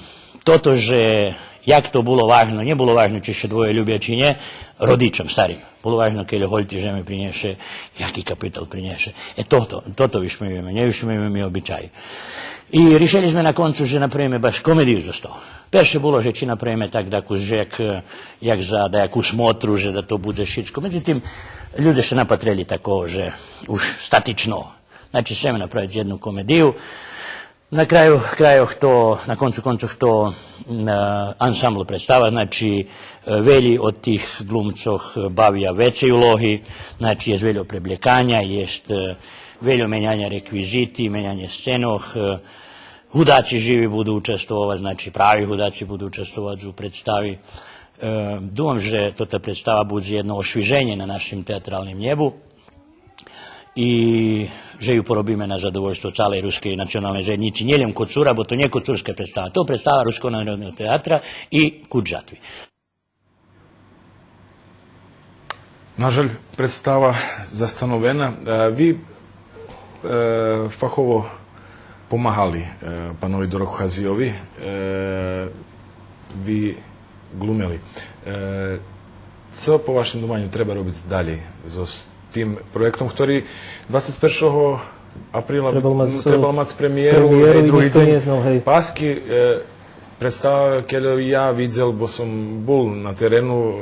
тото же як то було важно, нє було важно чи ше двоє любя чи нє, родичом старим. Було важно кельо гольти жеми принєше, яки капитал принєше. Е, тото, тото вишмеюєме, нє вишмеюєме ми обичай. И ришели зме на концу же направиме баш комедию зоз того. Перше було же чи направиме так, дакус, же як, як за даяку смотру, же да то будзе шицко. Медзитим, людзе ше напатрели такого же уж статичного. Значи, сцеме направиц єдну комедию. На краю краєвох то, на концу концох то, м, е, ансамбл представа, значи, е, велї од тих ґлумцох бавя вецей улоги, значи, єст вельо преблєканя, єст, е, вельо меняня реквизити, менянє сценох, е, гудаци живи буду участвовац, значи, прави гудаци буду участвовац у представи. Е, думам же тота представа будзе єдно ошвиженє на нашим театралним нєбу. И же ю поробиме на задовольство цалей рускей националней заєднїци, нє лєм Коцура, бо то нє коцурска представа, то представа Руского народного театра и Кут Жатви. На жаль, представа застановена. Е, ви, е, фахово помагали, е, панови Дороху Хазийови, е, ви ґлумели. Е, цо по вашим думаню треба робиц далєй зоз тим проєктом, хтори двацец першого априла требал мац, ну, требал мац премиєру, премиєру, гей, и други нїхто дзень нє знал, гей. Паски, е, представа, кельо я видзел, бо сом бул на терену, е,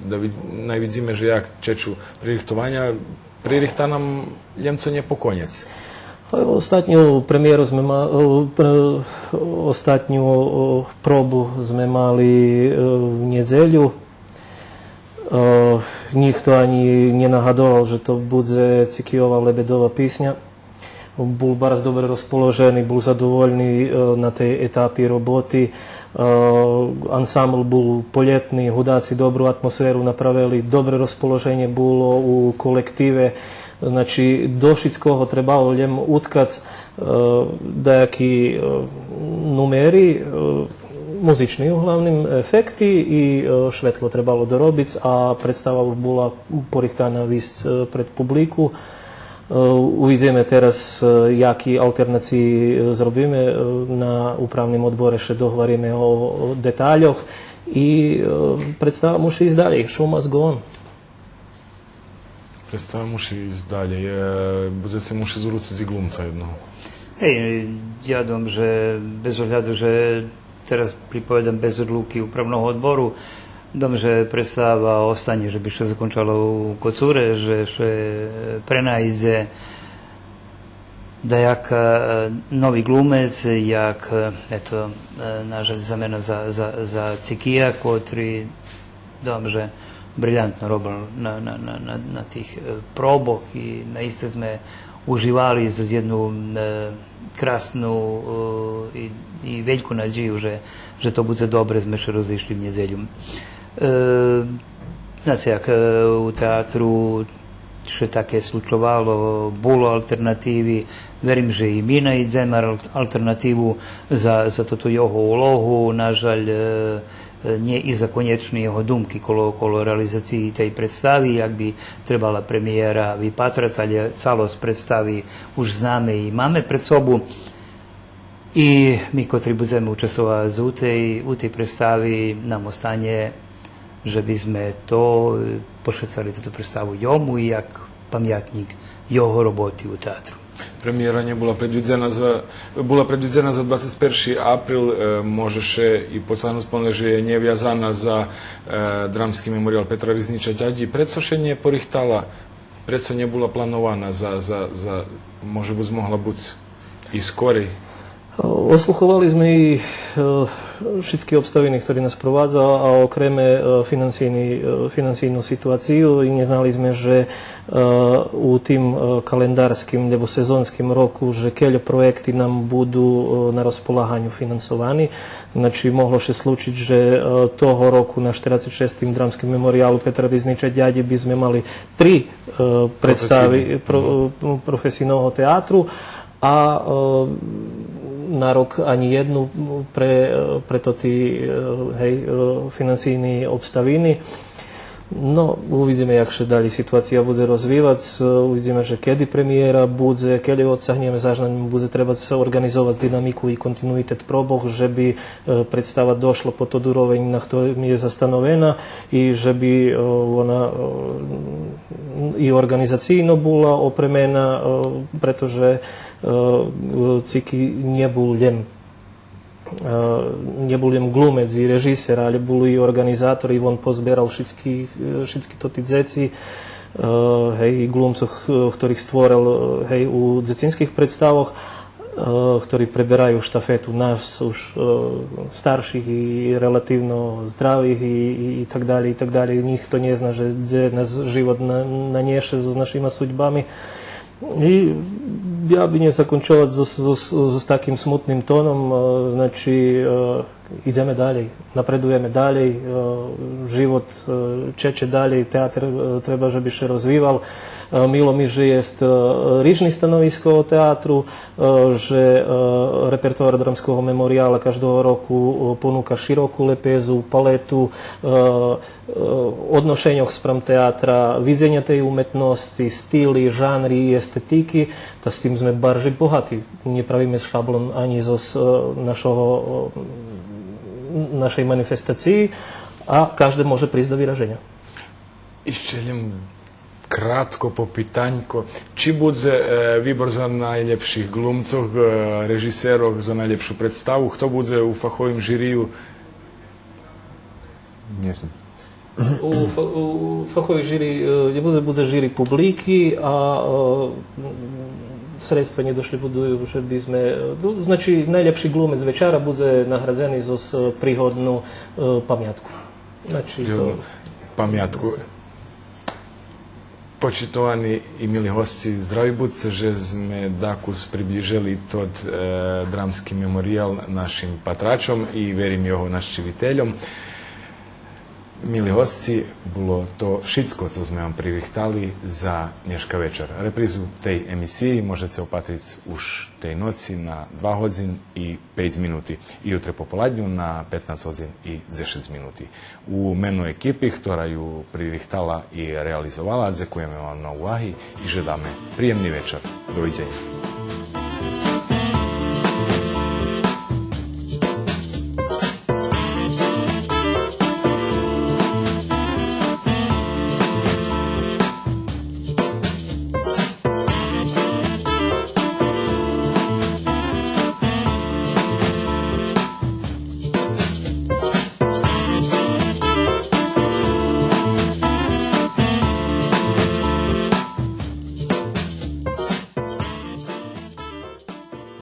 да вид-, най видзиме же як чечу пририхтованя, пририхтана лєм цо нє по конєц. Па, остатню премиєру зме ма-, е, пре-, остатню, е, пробу зме мали, е, в нєдзелю. Е, нїхто анї нє нагадовал же то будзе Цикийова Лебедова писня. Бул барз добре розположени, бул задовольни, е, на тей етапи роботи. Е, ансамбл бул полєтни, гудаци добру атмосферу направели, добре розположенє було у колективе. Значи, до шицкого требало лєм уткац, е, даяки, е, нумери, е, музични углавним ефекти и, е, шветло требало доробиц, а представа уж була порихтана висц, е, пред публику. Е, увидзиме тераз, е, яки алтернациї, е, зробиме, е, на управним одборе ше догвариме о, о детальох и, е, представа муши исц далєй, show must go on. Представа муши исц далєй, е, будзеце мушиц уруциц и ґлумца єдного. Гей, я думам же без огляду же тераз приповедам без одлуки управного одбору, думам же представа останє же би ше закончала у Коцуре, же ше пренайдзе даяк, е, нови ґлумец, як, е, ето, е, на жаль, замена за, за, за Цикия, котри, думам же, брилянтно робел на, на, на, на, на тих, е, пробох и наисце зме уживали з єдну, е, красну, е, и, и вельку надзию же, же то будзе добре, зме ше розишли в нєдзелю. Е, знаце, як, е, у театру ше таке случовало, було алтернативи, верим же и ми найдземе ал-, алтернативу за, за тоту його улогу. На жаль, е, е, нє и за конєчни його думки коло, коло реализациї тей представи, як би требала премиєра випатрац, алє цалосц представи уж знаме и маме пред собу. И ми, котри будземе участвовац у тей, у тей представи, нам останє же бизме то, е, пошвецали тоту представу йому и як памятнїк його роботи у театру. Премиєра нє була предвидзена за, була предвидзена за двацец перши април, е, може ше и поцагнуц, понеже є нєвязана за, е, Драмски мемориял Петра Ризнича Дядї. Прецо ше нє порихтала, прецо нє була планована за, за, за, може буц, могла буц и скорей? Ослуховали зме и, е, шицки обставини хтори нас провадза, а окреме, е, финансийни, е, финансийну ситуацию и нє знали зме же, е, у тим, е, календарским лєбо сезонским року же кельо проєкти нам буду, е, на розполаганю финансовани. Значи, могло ше случиц же, е, того року на штерацец шестим Драмским мемориялу Петра Ризнича Дядї би зме мали три, е, представи про-, е, професийного театру, а, е, на рок анї єдну пре, е, пре тоти, е, гей, е, финансийни обставини. Но, увидзиме як ше далєй ситуация будзе розвивац, е, увидзиме же кеди премиєра будзе, кеди одцагнєме, заш нам будзе требац орґанизовац динамику и континуитет пробох, же би, е, представа дошла по тот уровень на хторим є застановена и же би, е, вона, е, и орґанизацийно була опремена, е, прето же, е, Цики нє бул лєм е, нє бул лєм глумец и режисер, алє бул и орґанизатор, и вон позберал шицки, е, шицки тоти дзеци, е, гей, и глумцох, е, хторих створел, е, гей, у дзецинских представох, е, хтори пребераю штафету нас уж, е, старших и релативно здравих и, и, и так далєй, и так далєй. Нїхто нє зна же дзе нас живот на-, нанєше зоз нашима судьбами. И я би нє закончовац зоз, зоз, зоз таким смутним тоном, е, значи, е, идземе далєй, напредуєме далєй, е, живот, е, чече далєй, театер, е, треба же би ше розвивал. Е, мило ми же єст, е, рижни становиско театру, е, же, е, репертоар Драмского меморияла каждого року, е, понука широку лепезу, палету, е, е, одношеньох спрам театра, видзеня тей уметносци, стили, жанри и естетики, та з тим зме баржей богати. Нє правиме шаблон анї зоз, е, нашого, е, нашей манифестациї, а кажде може присц до вираженя. Ище лєм кратко попитанько. Чи будзе, е, вибор за найлєпших глумцох, е, режисерох, за найлєпшу представу? Хто будзе у фаховим жирию? Нє знам. У фа-, у фаховим жири, е, нє будзе, будзе жири публики, а, е, средства нє дошли буду, же би зме, е, ну, значи, найлєпши глумец вечара будзе наградзени зоз, е, пригодну, е, памятку. Значи, то... Пригодну памятку. Почитовани и мили госци, здрави будзце, же зме дакус приближели тот, е, Драмски мемориял нашим патрачом и, верим, його нащивительом. Мили госци, було то шицко цо зме вам пририхтали за нєшка вечар. Репризу тей емисиї можеце опатриц уж тей ноци на два годзин и пейц минути и ютре пополадню на петнац годзин и дзешец минути. У мено екипи хтора ю пририхтала и реализовала, дзекуєме вам на уваги и жедаме приємни вечар. Довидзеня.